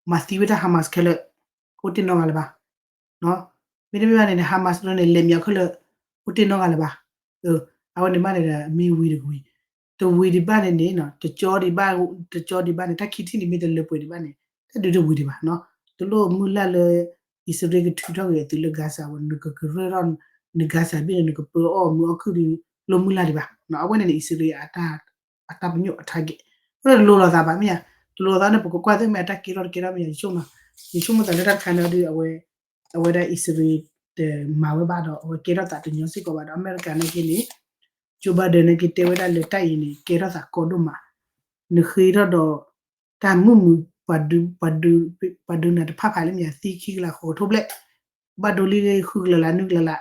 မၤသံဝဲဒၣ် Hamas ခဲလၢာ် အိၣ်တ့ၢ်နီတဂၤလၢၤဘၣ် မ့တမ့ၢ်ဘၣ်န့ၣ်န့ၣ် Hamas ဒ်န့ၣ် လဲၤမၠီခဲလၢာ် အိၣ်တ့ၢ်နီတဂၤလၢၤဘၣ် အဝဲန့ၣ်ဘၣ်န့ၣ်ဒီး မ့ၢ်ဝံၤတကဝံၤ တဝံၤဒံးဘၣ်န့ၣ်န့ၣ် တကၠီဒံးဘၣ် တကၠီဒံးဘၣ်န့ၣ် တၢ်ခံထံၣ်န့ၣ်မ့ၢ်တလၢပှဲၤဒံးဘၣ်န့ၣ် တၢ်ဒုးတဝံၤဒံးဘၣ် တလိၣ်မုၢ်လၢ်လၢ အံၣ်စရ့လးကထုးထီၣ်က့ၤအသုးလၢ Gaza ဝဲ နကကရၢထီၣ် န Gaza ဘ့ၣ်န့ၣ် နကပၢအီၣ်မုာ်အီၣ်ခုၣ်ဒုး လိၣ်မုၢ်လၢ်ဒံးဘၣ် အဝဲန့ၣ်န့ၣ် အံၣ်စရ့လးအတၢ် အတၢ်ပညိၣ်အ target အဃိဒီးတလိၤလိာ်သးဘၣ်မ့ၢ်ဧါ တလိၤလိာ်သးန့ၣ် ပကကွၢ်သ့ၣ်မ့ၢ်အတၢ်ကဲထီၣ်တကဲထီၣ်မ့ၢ်ဧါ ယဆိကမိၣ် ယဆိကမိၣ်သးလၢတၢ်တခါန့ၣ်ဒီး အဝဲ အဝဲဒၣ်အံၣ်စရ့လးတမၤဝဲဘၣ်ဒီး အဝဲကဲထီၣ်သးတညီစ့ၢ်ကီးဘၣ်ဒီး အမဲရကၤနာ်က့န့ၣ် Joe Biden နာ်က့တဲဝဲဒၣ်လၢတၢ်အံၤန့ၣ် ကဲထီၣ်သးကီဒိၣ်မး နဃ့ထီၣ်ဒီး တၢ်မုာ်မုာ် ပှၤဒုး ပှၤဒုးနၤတဖၣ်ဖးလၢမ့ၢ်ဧါ သံခံကလးဃိးကထိဘျဲၣ် ဘၣ်ဒိလံဃုကလးလၢနွံကလးလၢ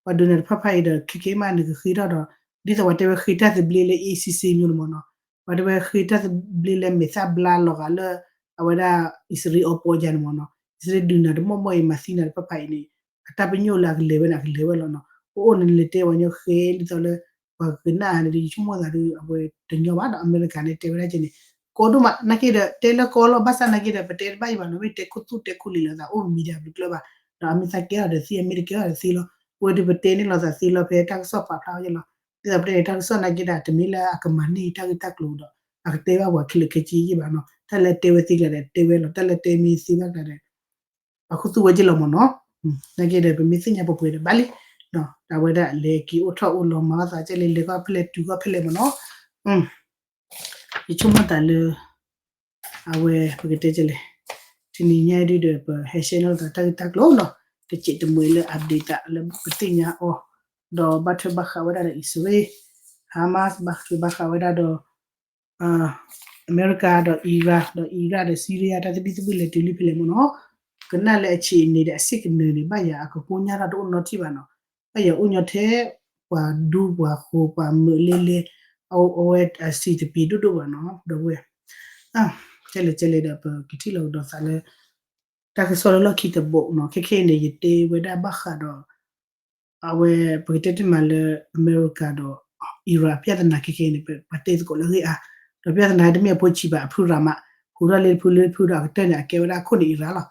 ပှၤဒုးနၤတဖၣ်ဖးအံၤဒီး ခဲကဲမးနကဃ့ထီၣ်ဒီး ဒ်သိးပှၤတဲဝဲဃ့တၢ်သဘျ့လၢ အ့ၣ်စံစ့ မျိုးန့ၣ်မ့ၢ်နီၤ, ပှၤတဲဝဲဃ့တၢ်သဘျ့လၢမဲာ်သၣ်ဘျါလီၤဂာ်လၢ အဝဲဒၣ် အံၣ်စရ့လးအီပီယါန့ၣ်မ့ၢ်နီၤ, အံၣ်စရ့လးဒုးနၤတမီၢ်မီၢ်အံၤ မၤသံနၤတဖၣ်ဖၣ်အံၤန့ၣ် အတၢ်ပညိၣ်လၢအကလဲၤဝဲန့ၣ် အကလဲၤဝဲလီၤနီၤ, အိၣ်အိၣ်န့ၣ်လဲၤတဲပှၤကညီဃ့ဒ်သိးလၢ ပှၤကနၣ်န့ၣ်ဒီး ယဆိကမိၣ်သးဒီး အဝဲတညီဘၣ်ဒီး အမဲရကၤန့ၣ်တဲဝဲဒၣ်ကဲန့ၣ် ကီဒိၣ်မး နာ်က့ဒီး တဲလၢကီလီၤ ဘၣ်ဆၣ်နာ်က့ဒီး ပတဲတဘၣ်ယံၤဘၣ်နီၤ, မ့ၢ်တဲခိၣ်သူၣ်တဲခိၣ်လံၤလိာ်သး အိၣ်မံၤဒံးဘျုးကျၢၢ်ဘၣ်, ဒီးအမ့ၢ်သးကဲထီၣ်ဒီးသံ အမ့ၢ်တကဲထီၣ်ဒီးသံလီၤ, အဝဲဒုးပတဲန့ၢ်လိာ်သးသ့လီၤ ဖဲတၢ်ကစီၣ်ပာ်ဖျါဝဲက့လီၤ, ဒ်သိးပတဲန့ၣ် တၢ်ကစီၣ်နာ်က့ဒီး တမ့ၢ်လၢအကမၤန့ၢ်တၢ်ဂ့ၢ်တၢ်ကျိၤဒီး အကတဲဘၣ်ပှၤခဲလၢာ်ခဲဆ့ယံၤဘၣ်နီၤ, တၢ်လၢတဲဝဲသ့ကျါဒီးတဲဝဲလီၤ, တၢ်လၢတဲမ့ၢ်သ့ဘၣ်ကျါဒီး အခိၣ်သူၣ်ဝဲက့လီၤမ့ၢ်နီၤ, နာ်က့ဒီး ပမ့ၢ်သ့ၣ်ညါပှဲၤပှဲၤဒီးဘၣ်လံ, ဒီးအဝဲဒၣ်လဲၤက့ၤအိၣ်ထီၣ်အိၣ်လီၤမၤအီၣ်သးကဲလဲၤ လဲၤကီၢ်ဖဲလဲၣ်တုၤကီၢ်ဖဲလဲၣ်မ့ၢ်နီၤ, ယဆိကမိၣ်သးလၢ အဝဲပကတဲကဲလဲၣ်, တနံၤညါဒုဒီး ပဟဲ share န့ၢ်လိာ်သးတၢ်ဂ့ၢ်တၢ်ကျိၤနီၤ, တစဲးတမှဲၤလၢ update သးလၢပသ့ၣ်ညါအီၤ, ဒီးဘၣ်ထွဲဘၣ်ဃးဝဲဒၣ်ဒီး အံၣ်စရ့လး, Hamas ဘၣ်ထွဲဘၣ်ဃးဝဲဒၣ်ဒီး အမဲရကၤဒီး Iran ဒီး Iraq ဒီး Syria တၢ်သဘံၣ်သဘုၣ်လဲၤတုၤလံဖဲလဲၣ်မ့ၢ်နီၤ, ကနၣ်လၢအဆံးအန့ၣ်ဒီး အဆံးကနၢၤန့ၣ် ဘၣ်ယၤအကကိညၢ်ထီၣ်တအိၣ်နီတထံၣ်ဘၣ်နီၤ, ဘၣ်ယၤအိၣ်ညီထဲ ပှၤဒူပှၤဃိၤပှၤမုာ်လဲလဲ, အဝဲအဆံးတပံၤဒိၣ်ဒိၣ်ဘၣ်နီၤ, ဒီပုၢ်ဝဲၢ် ကဲလဲၣ်ကဲလဲၣ်ဒီး ပကထံၣ်လိာ်ကဒီးသးလၢ တၢ်ကစီၣ်လၢလီၢ်ခံတဘိနီၤ, ခဲခဲအံၤန့ၣ် ယတဲဝဲဒၣ်ဘၣ်ဃးဒီး အဝဲပကတဲတ့ၢ်မးလၢ အမဲရကၤဒီး Iran ပြဿနာခဲခဲအံၤန့ၣ် ပှၤတဲသကိးလၢအဂ့ၢ်အါ, ဒီးပြဿနာတမ့ၢ်အဖိဆံးဘၣ် အဖုရၤမး, ဟူထီၣ်လၢတဖုလၢတဖုဒီး အကတၢၢ်န့ၣ် အကဲဝဲဒၣ်အခိၣ်န့ၣ် Iran လီၤ.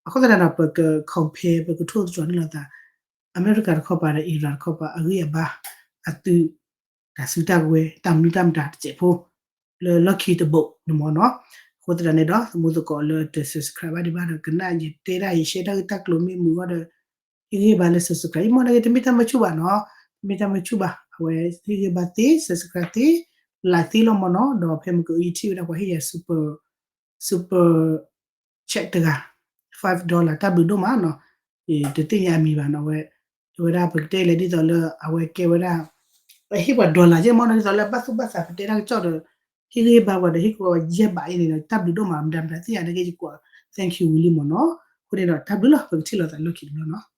အဃိသတးဒီး ပက compare ပကထိၣ်သတြီၤန့ၢ်လိာ်သး အမဲရကၤတခီပၤဒီး Iran တခီပၤ အဂံၢ်အဘါ အသုး တၢ်စုတၢ်ကဝဲၤ တၢ်မနုၤတၢ်မတၤတစဲးဖိ လၢလီၢ်ခံတဘိန့ၣ်မ့ၢ်နီၤ, အဃိသတးန့ၣ်ဒီး သမူသကိးလၢတ subscribe ဘၣ်ဒံးဘၣ်ဒီး ကနၣ်ယတဲဒၣ်ယ share တၢ်ဂ့ၢ်တၢ်ကျိၤမ့ၢ်မုာ်အဂီၢ်ဒီး ဟ့ၣ်ဂံၢ်ဘါလၢ subscribe ယမ့ၢ်နာ်က့ တမ့ၢ်တၢ်မုာ်ဆူၣ်ဘၣ်နီၤ, တမ့ၢ်တၢ်မုာ်ဆူၣ်ဘၣ်, အဝဲဟ့ၣ်ဂံၢ်ဘါသ့ subscribe သ့ like သ့လီၤမ့ၢ်နီၤ, ဒီးဖဲမုၢ်ကယထံၣ်ဝဲဒၣ်ပှၤဟ့ၣ်ယၤ super super chat တဂၤ five dollar တၢ်ဘျုးဒိၣ်မးနီၤ, တသ့ၣ်ညါအမံၤဘၣ်နီၤ, အဝဲ တဲဝဲဒၣ်ပကတဲလဲၣ်ဒ်သိးလၢအဝဲကဲဝဲဒၣ် ဟ့ၣ်ပှၤ dollar ကဲမ့ၢ်နီၤ, ဒ်သိးလၢဘၣ်သူၣ်ဘၣ်သးပတဲတၢ်ကစီၣ်ဒီး ဟ့ၣ်ဂံၢ်ဟ့ၣ်ဘါပှၤဒီး ဟ့ၣ်ကဝီၤပှၤယဲၢ်ဘးအံၤန့ၣ်ဒီး တၢ်ဘျုးဒိၣ်မး, မတၤမတၤသ့ၣ်ညါနာ်က့ ယကွၢ် thank you ဝံၤလံမ့ၢ်နီၤ, အဃိန့ၣ်ဒီးတၢ်ဘျုးလီၤ, ပကထံၣ်လိာ်သးလီၢ်ခံတဘျီနီၤ.